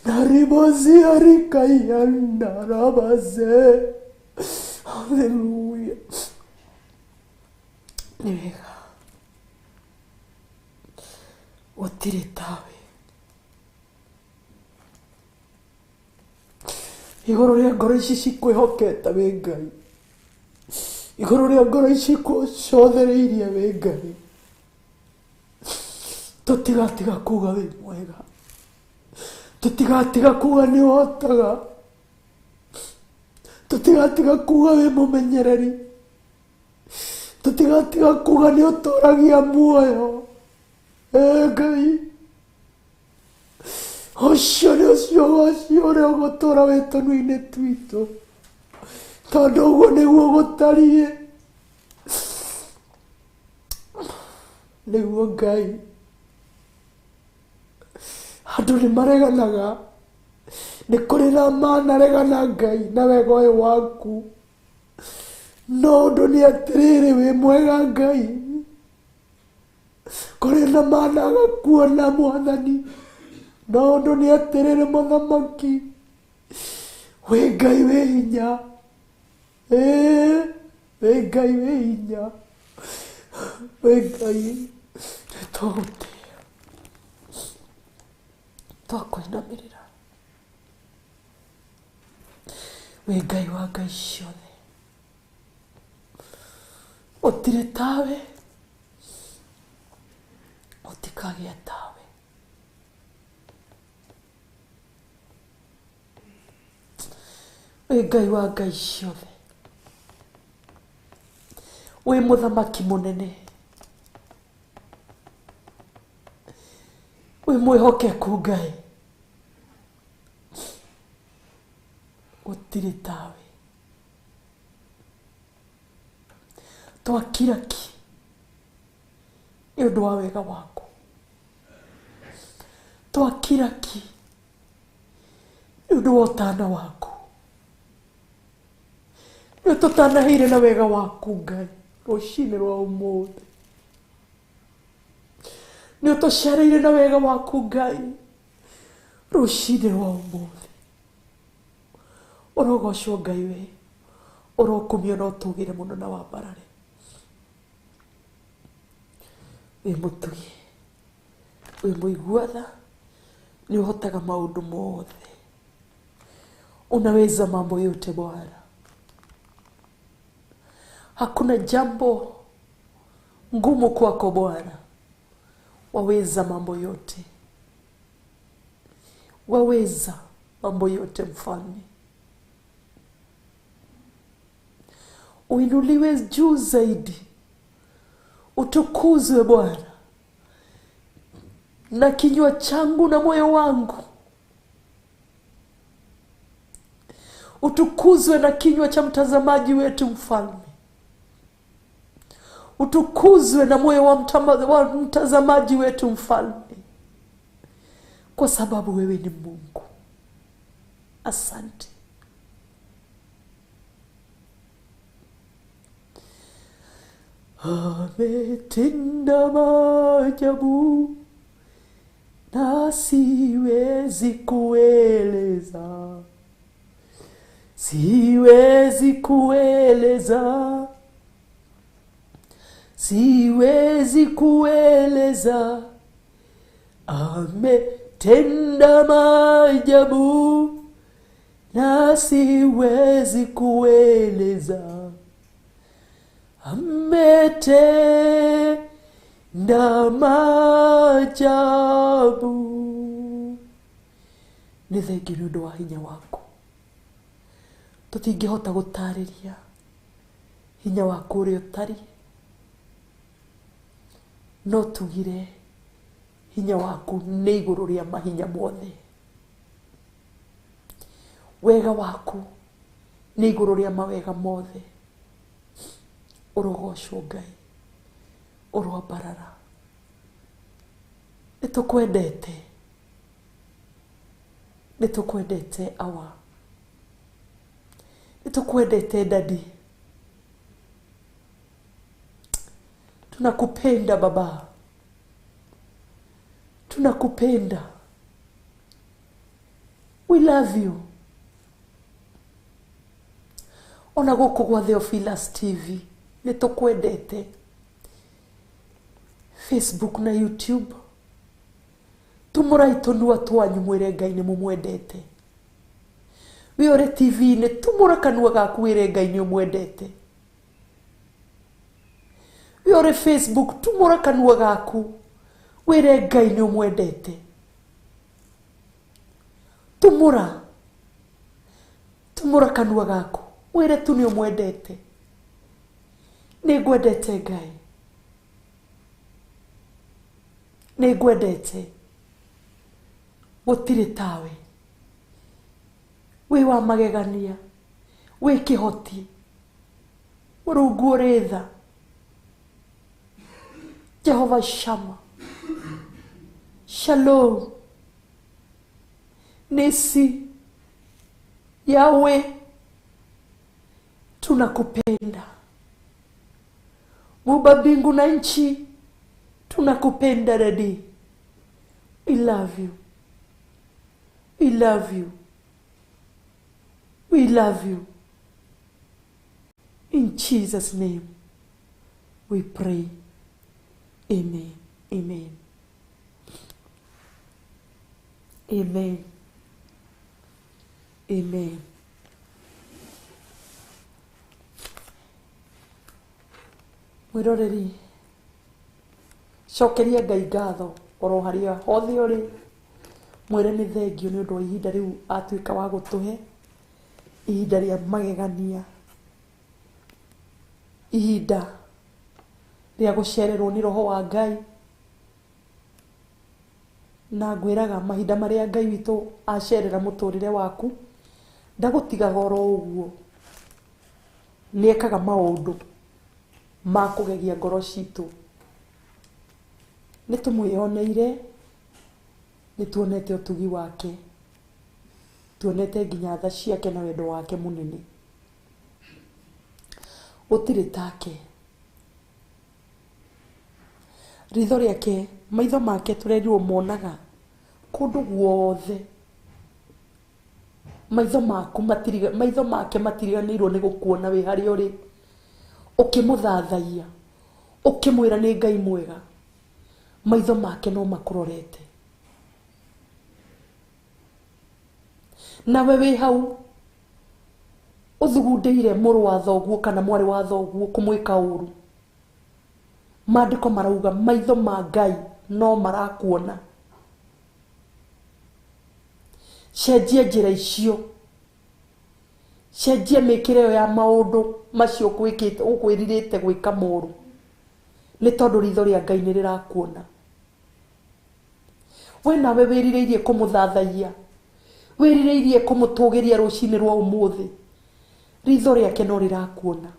Naribozia rikayanda rabaze. Hallelujah. Nĩ wega. Gũtirĩ tawe. Igũrũ rĩa ngoro ici cikwĩhokete wĩ Ngai. Igũrũ rĩa ngoro ici cikũcothereirie wĩ Ngai. Tũtigatiga kuga wĩ mwega. Tũtigatiga kuga nĩ ũhotaga. Tũtigatiga kuga wĩ mũmenyereri. Tũtigatiga kuga nĩ ũtũragia muoyo. Ngai. Ũcio nĩ ũcio ũcio ũrĩa ũgũtũũra wĩ tũnua-inĩ twitũ, tondũ ũguo nĩguo gũtariĩ. Nĩguo Ngai, andũ nĩ mareganaga, nĩ kũrĩ na manaregana Ngai na wega ũyũ waku, no ũndũ nĩ atĩrĩrĩ, wĩ mwega Ngai, kũrĩ na managa kuona Mwathani, no ũndũ nĩ atĩrĩrĩ mũthamaki, wĩ Ngai wĩ hinya, wĩ Ngai wĩ hinya, wĩ Ngai nĩ twagũtĩĩa, twakũinamĩrĩra, wĩ Ngai wa ngai ciothe, gũtirĩ tawe, gũtikagĩa tawe. Wĩ Ngai wa ngai ciothe, wĩ mũthamaki mũnene, wĩ mwĩhokeku Ngai, gũtirĩ tawe. Twakira ki nĩ ũndũ wa wega waku, twakira ki nĩ ũndũ wa ũtana waku, nĩ tũtanahĩire na wega waku Ngai rũcinĩ rwa ũmũthĩ, nĩ ũtũcereire na wega waku Ngai rũcinĩ rwa ũmũthĩ. Ũrogocwo Ngai we, ũrokumio na ũtũgĩre mũno na wambarare. Wĩ mũtugi, wĩ mũigua tha, nĩ ũhotaga maũndũ mothe, unaweza mambo yote Bwana. Hakuna jambo ngumu kwako Bwana, waweza mambo yote, waweza mambo yote Mfalme. Uinuliwe juu zaidi, utukuzwe Bwana, na kinywa changu na moyo wangu. Utukuzwe na kinywa cha mtazamaji wetu Mfalme. Utukuzwe na moyo wa mtazamaji wetu Mfalme, kwa sababu wewe ni Mungu. Asante. Ametenda maajabu na siwezi kueleza, siwezi kueleza, siwezi kueleza. Ametenda maajabu na siwezi kueleza, ametenda maajabu. Nĩ thengiũ nĩ ũndũ wa hinya waku, tũtingĩhota gũtarĩria hinya waku ũrĩa ũtariĩ, no tugire hinya waku nĩ igũrũ rĩa mahinya mothe, wega waku nĩ igũrũ rĩa mawega mothe. Ũrogocwo Ngai, ũroambarara, nĩ tũkwendete, nĩ tũkwendete Awa, nĩ tũkwendete Dadi, tunakupenda Baba, tunakupenda, we love you. Ona gũkũ gwa Theophilus TV nĩ tũkwendete, Facebook na YouTube, tumũrai tũnua twanyu mwĩre Ngai nĩ mũmwendete. Wĩ ũrĩ TV-inĩ, tumũra kanua gaku wĩre Ngai nĩ ũmwendete. Wĩ ũrĩ Facebook, tumũra kanua gaku wĩre Ngai nĩ ũmwendete. Tumũra, tumũra kanua gaku wĩre tu nĩ ũmwendete. Nĩ ngwendete Ngai, nĩ ngwendete, Gũtirĩ tawe. Wĩ wa magegania, wĩ kĩhoti, Mũrungu ũrĩ tha. Jehova Shama, Shalom, Nisi, Yahweh, tunakupenda. Muumba mbingu na nchi, tunakupenda Daddy. We love you. We love you. We love you. In Jesus' name we pray. Amen. Amen. Amen. Amen. Mwiroreri, cokeria Ngai ngatho oro haria hothe ũrĩ, mwĩre nĩ thengio nĩ ũndũ wa ihinda rĩu atuĩka wa gũtũhe, ihinda rĩa magegania, ihinda rĩa gũcererwo nĩ roho wa Ngai. Na ngwĩraga mahinda marĩa Ngai witũ acerera mũtũrĩre waku, ndagũtigaga oro ũguo, nĩ ekaga maũndũ ma kũgegia ngoro citũ. Nĩ tũmwĩyoneire, nĩ tuonete ũtugi wake, tuonete nginya tha ciake na wendo wake mũnene. Gũtirĩ take. Ritho rĩake, maitho make tũrerirwo monaga kũndũ guothe. Maitho maku matiriga, maitho make matiriganĩirwo nĩ gũkuona wĩ harĩa ũrĩ, ũkĩmũthathaia, ũkĩmwĩra nĩ Ngai mwega. Maitho make no makũrorete. Nawe wĩ hau ũthugundĩire mũrũ wa thoguo kana mwarĩ wa thoguo kũmwĩka ũru. Maandĩko marauga maitho ma Ngai no marakuona. Cenjia njĩra icio, cenjia mĩkĩre ĩyo ya maũndũ macio ũkwĩkĩte, ũkwĩrirĩte gwĩka moru, nĩ tondũ ritho rĩa Ngai nĩ rĩrakuona. We nawe wĩrirĩirie kũmũthathaia, wĩrirĩirie kũmũtũgĩria rũcinĩ rwa ũmũthĩ, ritho rĩake no rĩrakuona.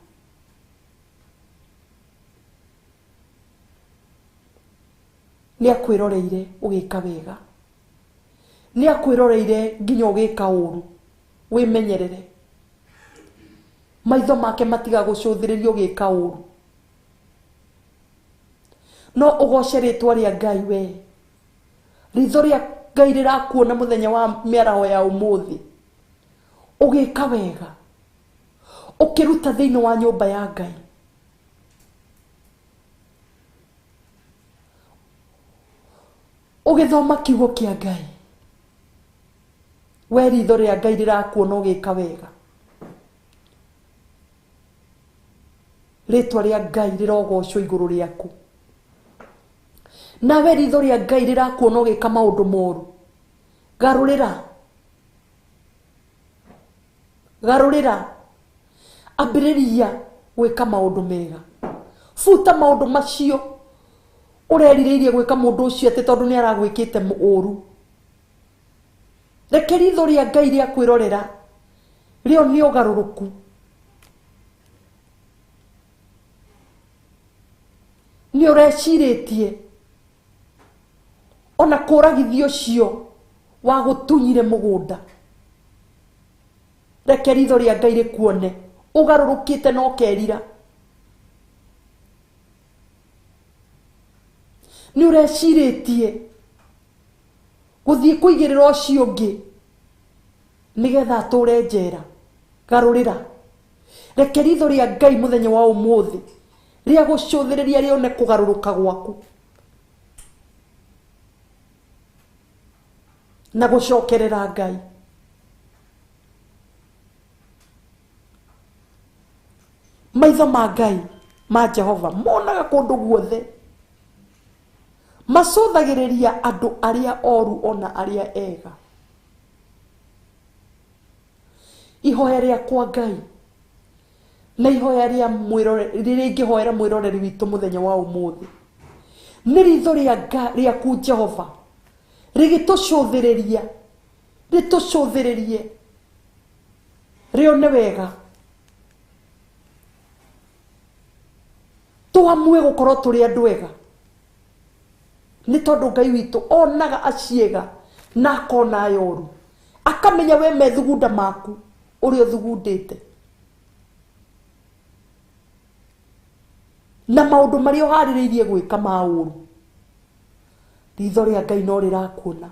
Nĩ akwĩroreire ũgĩka wega, nĩ akwĩroreire nginya ũgĩka ũru. Wĩmenyerere, maitho make matigagũcũthĩrĩria ũgĩka ũru. No ũgoce rĩtwa rĩa Ngai we. Ritho rĩa Ngai rĩrakuona mũthenya wa mĩaraho ya ũmũthĩ ũgĩka wega, ũkĩruta thĩinĩ wa nyũmba ya Ngai. Ũgĩthoma kiugo kĩa Ngai, we ritho rĩa Ngai rĩrakuona ũgĩka wega. Rĩtwa rĩa Ngai rĩrogocwo igũrũ rĩaku. Nawe ritho rĩa Ngai rĩrakuona ũgĩka maũndũ moru, garũrĩra, garũrĩra, ambĩrĩria gwĩka maũndũ mega. Buta maũndũ macio ũrerirĩirie gwĩka mũndũ ũcio atĩ tondũ nĩ aragwĩkĩte ũru. Reke ritho rĩa Ngai rĩa kwĩrorera rĩonie ũgarũrũku. Nĩ ũrecirĩtie ona kũragithio ũcio wa gũtunyire mũgũnda. Reke ritho rĩa Ngai rĩkuone ũgarũrũkĩte na ũkerira. Nĩ ũrecirĩtie gũthiĩ kũigĩrĩra ũcio ũngĩ nĩgetha atũre njera. Garũrĩra. Reke ritho rĩa Ngai mũthenya wa ũmũthĩ rĩa gũcũthĩrĩria rĩone kũgarũrũka gwaku na gũcokerera Ngai. Maitho ma Ngai ma Jehova monaga kũndũ guothe, macũthagĩrĩria andũ arĩa oru ona arĩa ega. Ihoya rĩakwa Ngai na ihoya rĩa rĩrĩa ingĩhoera mwĩroreri witũ mũthenya wa ũmũthĩ nĩ ritho rĩa rĩaku Jehova Rĩgĩtũcũthĩrĩria, rĩtũcũthĩrĩrie, rĩone wega. Tũamue gũkorwo tũrĩ andũ ega, nĩ tondũ Ngai witũ onaga aciega na akona aya ũru, akamenya we methugunda maku ũrĩa ũthugundĩte na maũndũ marĩa ũharĩrĩirie gwĩka ma ũru. Ritho rĩa Ngai no rĩrakuona,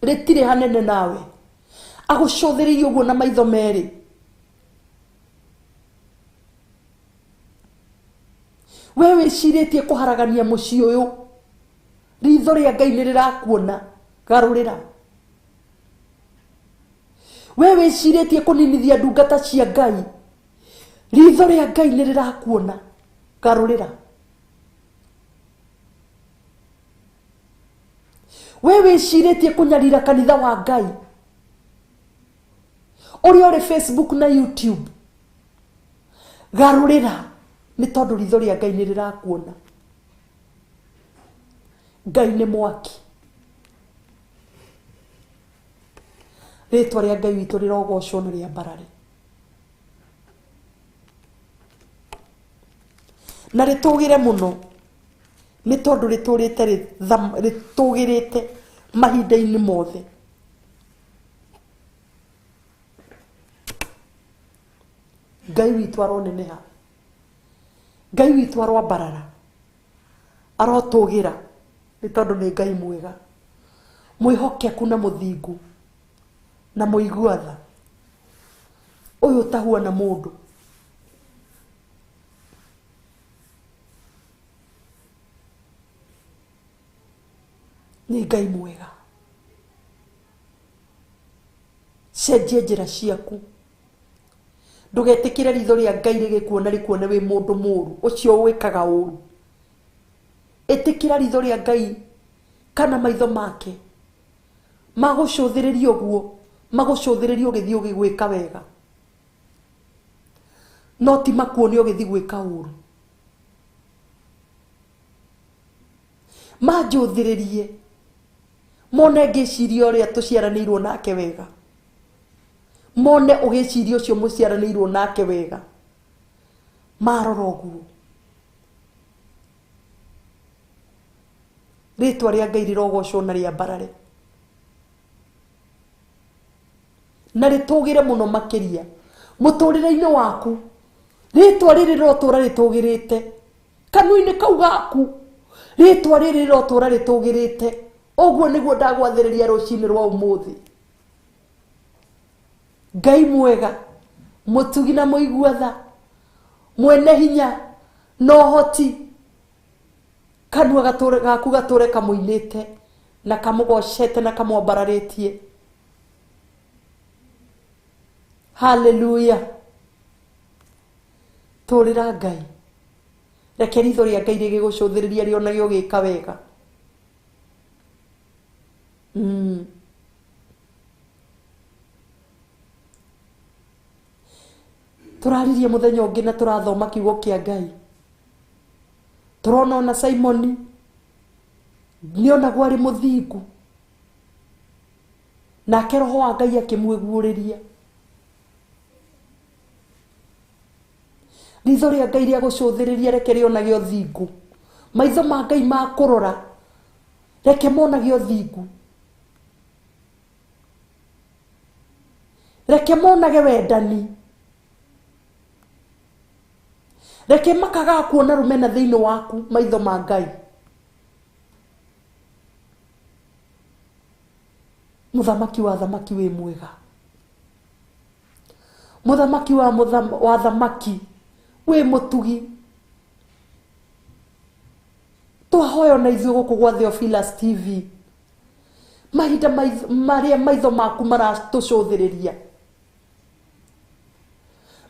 rĩtirĩ hanene nawe, agũcũthĩrĩirie ũguo na maitho merĩ. We wĩcirĩtie kũharagania mũciĩ ũyũ, ritho rĩa Ngai nĩ rĩrakuona, garũrĩra. We wĩcirĩtie kũninithia ndungata cia Ngai, ritho rĩa Ngai nĩ rĩrakuona, garũrĩra. We wĩcirĩtie kũnyarira kanitha wa Ngai ũrĩa ũrĩ Facebook na YouTube, garũrĩra, nĩ tondũ ritho rĩa Ngai nĩ rĩrakuona. Ngai nĩ mwaki. Rĩtwa rĩa Ngai witũ rĩrogocwo na rĩambarare na rĩtũgĩre mũno, nĩ tondũ rĩtũrĩte rĩtũgĩrĩte mahinda-inĩ mothe. Ngai witũ aroneneha, Ngai witũ aroambarara, arotũgĩra, nĩ tondũ nĩ Ngai mwega, mwĩhokeku na mũthingu na mũigua tha, ũyũ ũtahuana mũndũ. Nĩ Ngai mwega. Cenjia njĩra ciaku, ndũgetĩkĩre ritho rĩa Ngai rĩgĩkuona rĩkuone wĩ mũndũ mũru ũcio wĩkaga ũru. Ĩtĩkĩra ritho rĩa Ngai kana maitho make magũcũthĩrĩrie ũguo, magũcũthĩrĩrie ũgĩthiĩ ũgĩgwĩka wega, no ti makuone ũgĩthiĩ gwĩka ũru. Manjũthĩrĩrie mone ngĩciria ũrĩa tũciaranĩirwo nake wega, mone ũgĩciria ũcio mũciaranĩirwo nake wega, marora ũguo. Rĩtwa rĩa Ngai rĩrogocwo na rĩambarare na rĩtũgĩre mũno makĩria mũtũrĩre-inĩ waku. Rĩtwa rĩrĩ rĩrotũra rĩtũgĩrĩte kanua-inĩ kau gaku, rĩtwa rĩrĩ rĩrotũra rĩtũgĩrĩte. Ũguo nĩguo ndagwathĩrĩria rũcinĩ rwa ũmũthĩ. Ngai mwega, mũtugi na mũigua tha, mwene hinya na ũhoti, kanua gaku gatũre kamũinĩte na kamũgocete na kamwambararĩtie. Haleluya. Tũrĩra Ngai, reke ritho rĩa Ngai rĩgĩgũcũthĩrĩria rĩonage ũgĩka wega. Tũraririe mũthenya ũngĩ na tũrathoma kiugo kĩa Ngai, tũrona ona Simoni nĩonagwo arĩ mũthingu, nake roho wa Ngai akĩmwĩguũrĩria. Ritho rĩa Ngai rĩa gũcũthĩrĩria reke rĩonage ũthingu, maitho ma Ngai ma kũrora reke monage ũthingu, reke monage wendani, reke makagaga kuona rũmena thĩinĩ waku, maitho ma Ngai. Mũthamaki wa thamaki wĩ mwega, mũthamaki wa thamaki wĩ mũtugi. Twahoya ona ithuĩ gũkũ gwa Theophilus TV, mahinda marĩa maitho maku maratũcũthĩrĩria,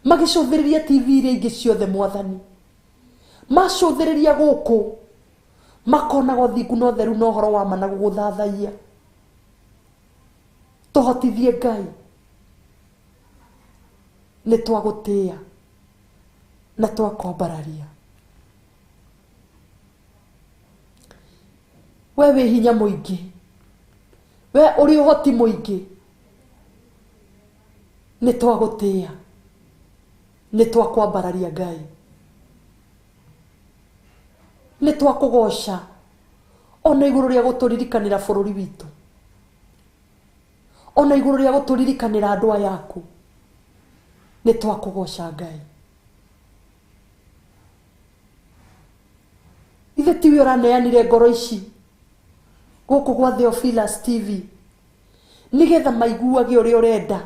magĩcũthĩrĩria TV iria ingĩ ciothe, Mwathani, macũthĩrĩria gũkũ makonaga ũthingu na ũtheru na ũhoro wa ma na gũgũthathaiya. Tũhotithie Ngai, nĩ twagũtĩĩa na twakwambararia. We wĩ hinya mũingĩ, we ũrĩ ũhoti mũingĩ. Nĩ twagũtĩĩa, nĩ twakwambararia Ngai, nĩ twakũgoca ona igũrũ rĩa gũtũririkanĩra bũrũri witũ, ona igũrũ rĩa gũtũririkanĩra andũ aya aku. Nĩ twakũgoca Ngai. Ithe tiwe ũraneanire ngoro ici gũkũ gwa Theophilus TV nĩgetha maiguage ũrĩa ũrenda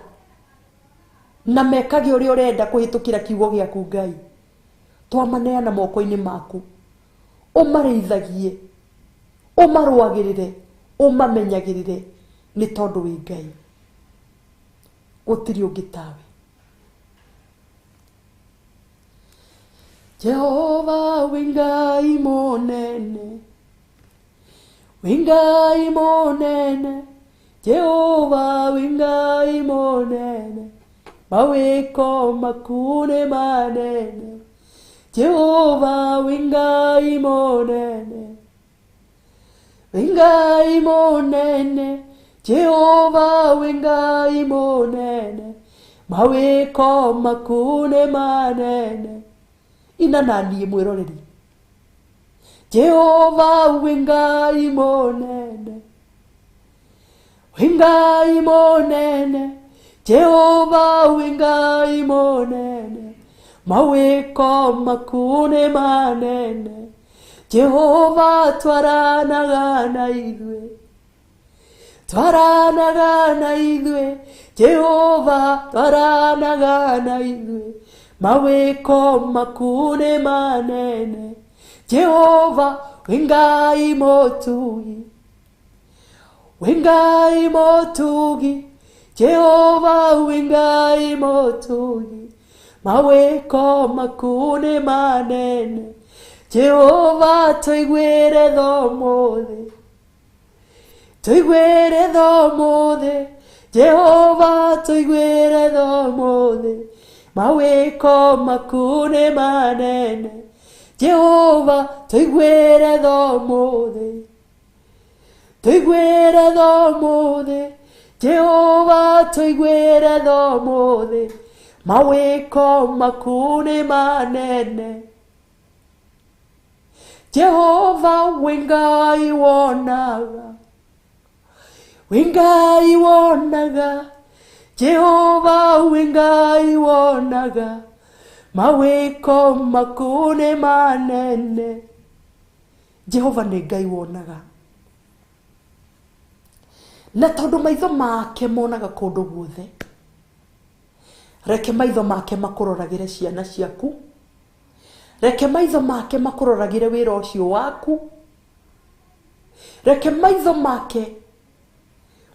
na mekage ũrĩa ũrenda kũhĩtũkĩra kiugo gĩaku Ngai. Twamaneana moko-inĩ maku, ũmarĩithagie, ũmarũagĩrĩre, ũmamenyagĩrĩre, nĩ tondũ wĩ Ngai, gũtirĩ ũngĩ tawe. Jehova wĩ Ngai mũnene, wĩ Ngai mũnene, Jehova wĩ Ngai mũnene, mawĩko maku nĩ manene. Jehova wĩ Ngai mũnene, wĩ Ngai mũnene, Jehova wĩ Ngai mũnene, mawĩko maku nĩ manene. Ina na niĩ mwĩroreri. Jehova wĩ Ngai mũnene, wĩ Ngai mũnene, Jehova wĩ Ngai mũnene, mawĩko maku nĩ manene. Jehova twaranaga na ithuĩ, twaranaga na ithuĩ, Jehova twaranaga na ithuĩ, mawĩko maku nĩ manene. Jehova wĩ Ngai mũtugi, wĩ Ngai mũtugi, Jehova wĩ Ngai mũtugi, mawĩko maku nĩ manene. Jehova tũiguĩre tha ũmũthĩ, tũiguĩre tha ũmũthĩ, Jehova tũiguĩre tha ũmũthĩ, mawĩko maku nĩ manene. Jehova tũiguĩre tha ũmũthĩ, tũiguĩre tha ũmũthĩ, Jehova tũiguĩre tha ũmũthĩ, mawĩko maku nĩ manene. Jehova wĩ Ngai wonaga, wĩ Ngai wonaga, Jehova wĩ Ngai wonaga, mawĩko maku nĩ manene. Jehova nĩ Ngai wonaga, na tondũ maitho make monaga kũndũ guothe, reke maitho make makũroragĩre ciana ciaku, reke maitho make makũroragĩre wĩra ũcio waku, reke maitho make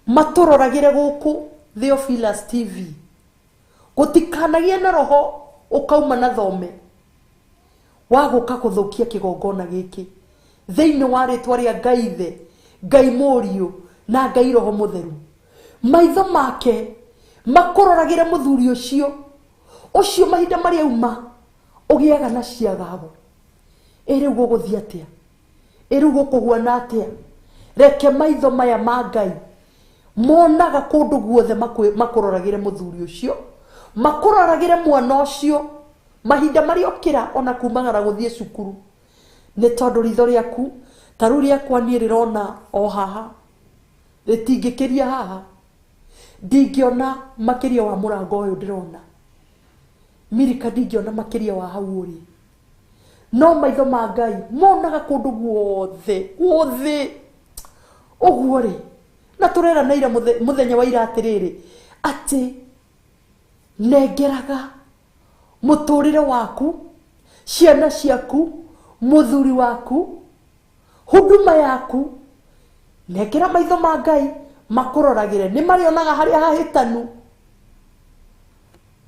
matũroragĩre gũkũ Theophilus TV. Gũtikanagie na roho ũkauma na thome wa gũka gũthũkia kĩgongona gĩkĩ thĩinĩ wa rĩtwa rĩa Ngai Ithe, Ngai Mũriũ na Ngai Roho Mũtheru. Maitho make makũroragĩre mũthuri ũcio ũcio mahinda marĩa auma ũgĩaga na ciagago. Ĩ rĩu gũgũthiĩ atĩa? Ĩ rĩu gũkũhuana atĩa? Reke maitho maya ma Ngai monaga kũndũ guothe makũroragĩre mũthuri ũcio, makũroragĩre mwana ũcio mahinda marĩa ũkĩra ona kumagara gũthiĩ cukuru, nĩ tondũ ritho rĩaku ta rĩu rĩakwa niĩ rĩrona o haha, rĩtingĩkĩria haha, ndingĩona makĩria wa mũrango ũyũ ndĩrona Mirika, ndingĩona makĩria wa hau ũrĩ, no maitho ma Ngai monaga kũndũ guothe guothe. Ũguo rĩ, na tũreranaira mũthenya wa ira atĩrĩrĩ, atĩ nengeraga mũtũrĩre waku, ciana ciaku, mũthuri waku, huduma yaku, nengera maitho ma Ngai makũroragĩre. Nĩ marĩonaga harĩa hahĩtanu,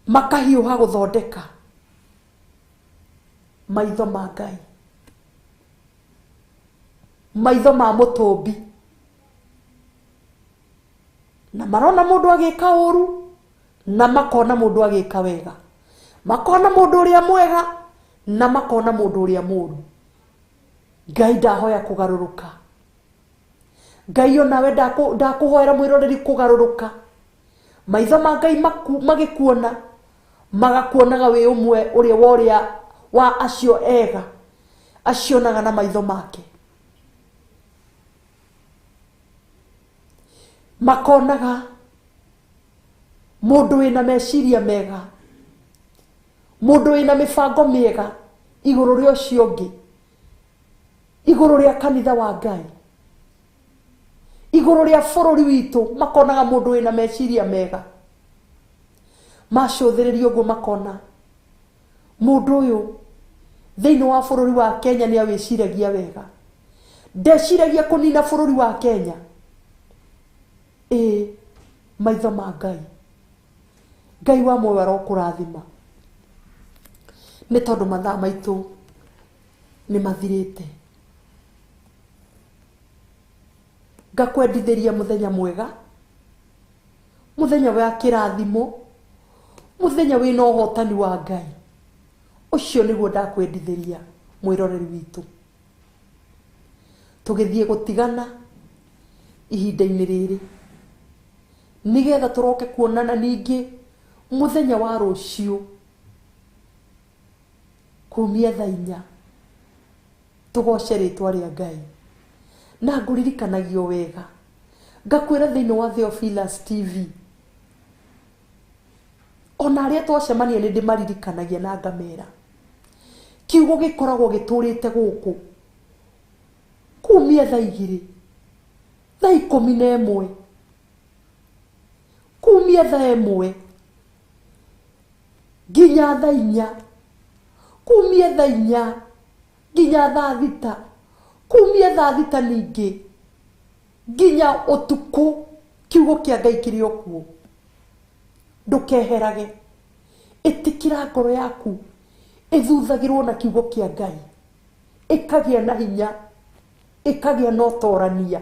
makahiũha gũthondeka. Maitho ma Ngai, maitho ma mũtũmbi, na marona mũndũ agĩka ũru, na makona mũndũ agĩka wega, makona mũndũ ũrĩa mwega, na makona mũndũ ũrĩa mũru. Ngai ndahoya kũgarũrũka. Ngai onawe ndakũhoera mwĩroreri kũgarũrũka. Maitho ma Ngai magĩkuona magakuonaga wĩ ũmwe ũrĩa wa ũrĩa wa acio ega acionaga na maitho make. Makonaga mũndũ wĩna meciria mega, mũndũ wĩna mĩbango mĩega igũrũ rĩa ũcio ũngĩ, igũrũ rĩa kanitha wa Ngai, igũrũ rĩa bũrũri witũ, makonaga mũndũ wĩna meciria mega. Macũthĩrĩria ũguo makona mũndũ ũyũ thĩinĩ wa bũrũri wa Kenya nĩ awĩciragia wega, ndeciragia kũnina bũrũri wa Kenya. Ĩĩ, maitho ma Ngai, Ngai wa muoyo arokũrathima, nĩ tondũ mathaa maitũ nĩ mathirĩte. Ngakwendithĩria mũthenya mwega, mũthenya wa kĩrathimo, mũthenya wĩna ũhotani wa Ngai. Ũcio nĩguo ndakwendithĩria mwĩroreri witũ. Tũgĩthiĩ gũtigana ihinda-inĩ rĩrĩ nĩgetha tũroke kuonana ningĩ mũthenya wa rũciũ kumia thaa inya, tũgoce rĩtwa rĩa Ngai. Na ngũririkanagio wega, ngakwĩra thĩinĩ wa Theophilus TV, ona arĩa twacemania nĩ ndĩmaririkanagia na ngamera kiugo gĩkoragwo gĩtũrĩte gũkũ kumia thaa igĩrĩ, thaa ikũmi na ĩmwe, kumia thaa ĩmwe nginya thaa inya, kumia thaa inya nginya thaa thita, kumia thaa thita ningĩ nginya ũtukũ. Kiugo kĩa Ngai kĩrĩ o kuo. Ndũkeherage, ĩtĩkĩra ngoro yaku ĩthuthagĩrwo na kiugo kĩa Ngai, ĩkagĩa na hinya, ĩkagĩa na ũtorania,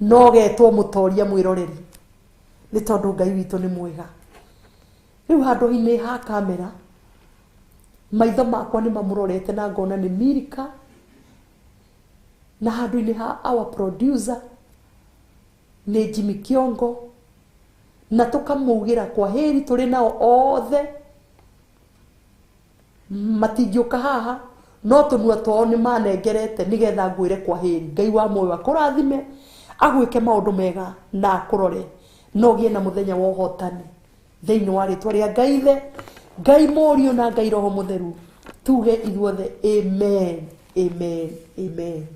no getwo mũtoria mwĩroreri, nĩ tondũ Ngai witũ nĩ mwega. Rĩu handũ-inĩ ha kamera, maitho makwa nĩ mamũrorete na ngona nĩ Milika, na handũ-inĩ ha our producer nĩ Jimmy Kiongo, na tũkamugĩra kwa heri tũrĩ nao othe, matingĩũka haha no tũnua twao nĩ manengerete nĩgetha ngwĩre kwa heri. Ngai wa muoyo akũrathime, agwĩke maũndũ mega na akũrore, na ũgĩe na mũthenya wa ũhotani thĩinĩ wa rĩtwa rĩa Ngai Ithe, Ngai Mũriũ na Ngai Roho Mũtheru. Tuge ithuothe amen, amen, amen.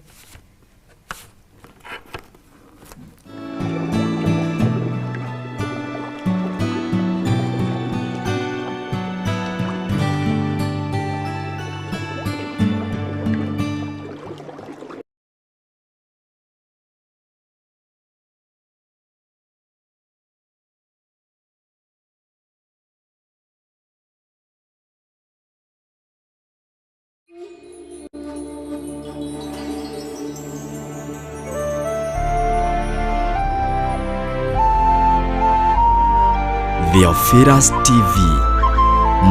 Theophilus TV.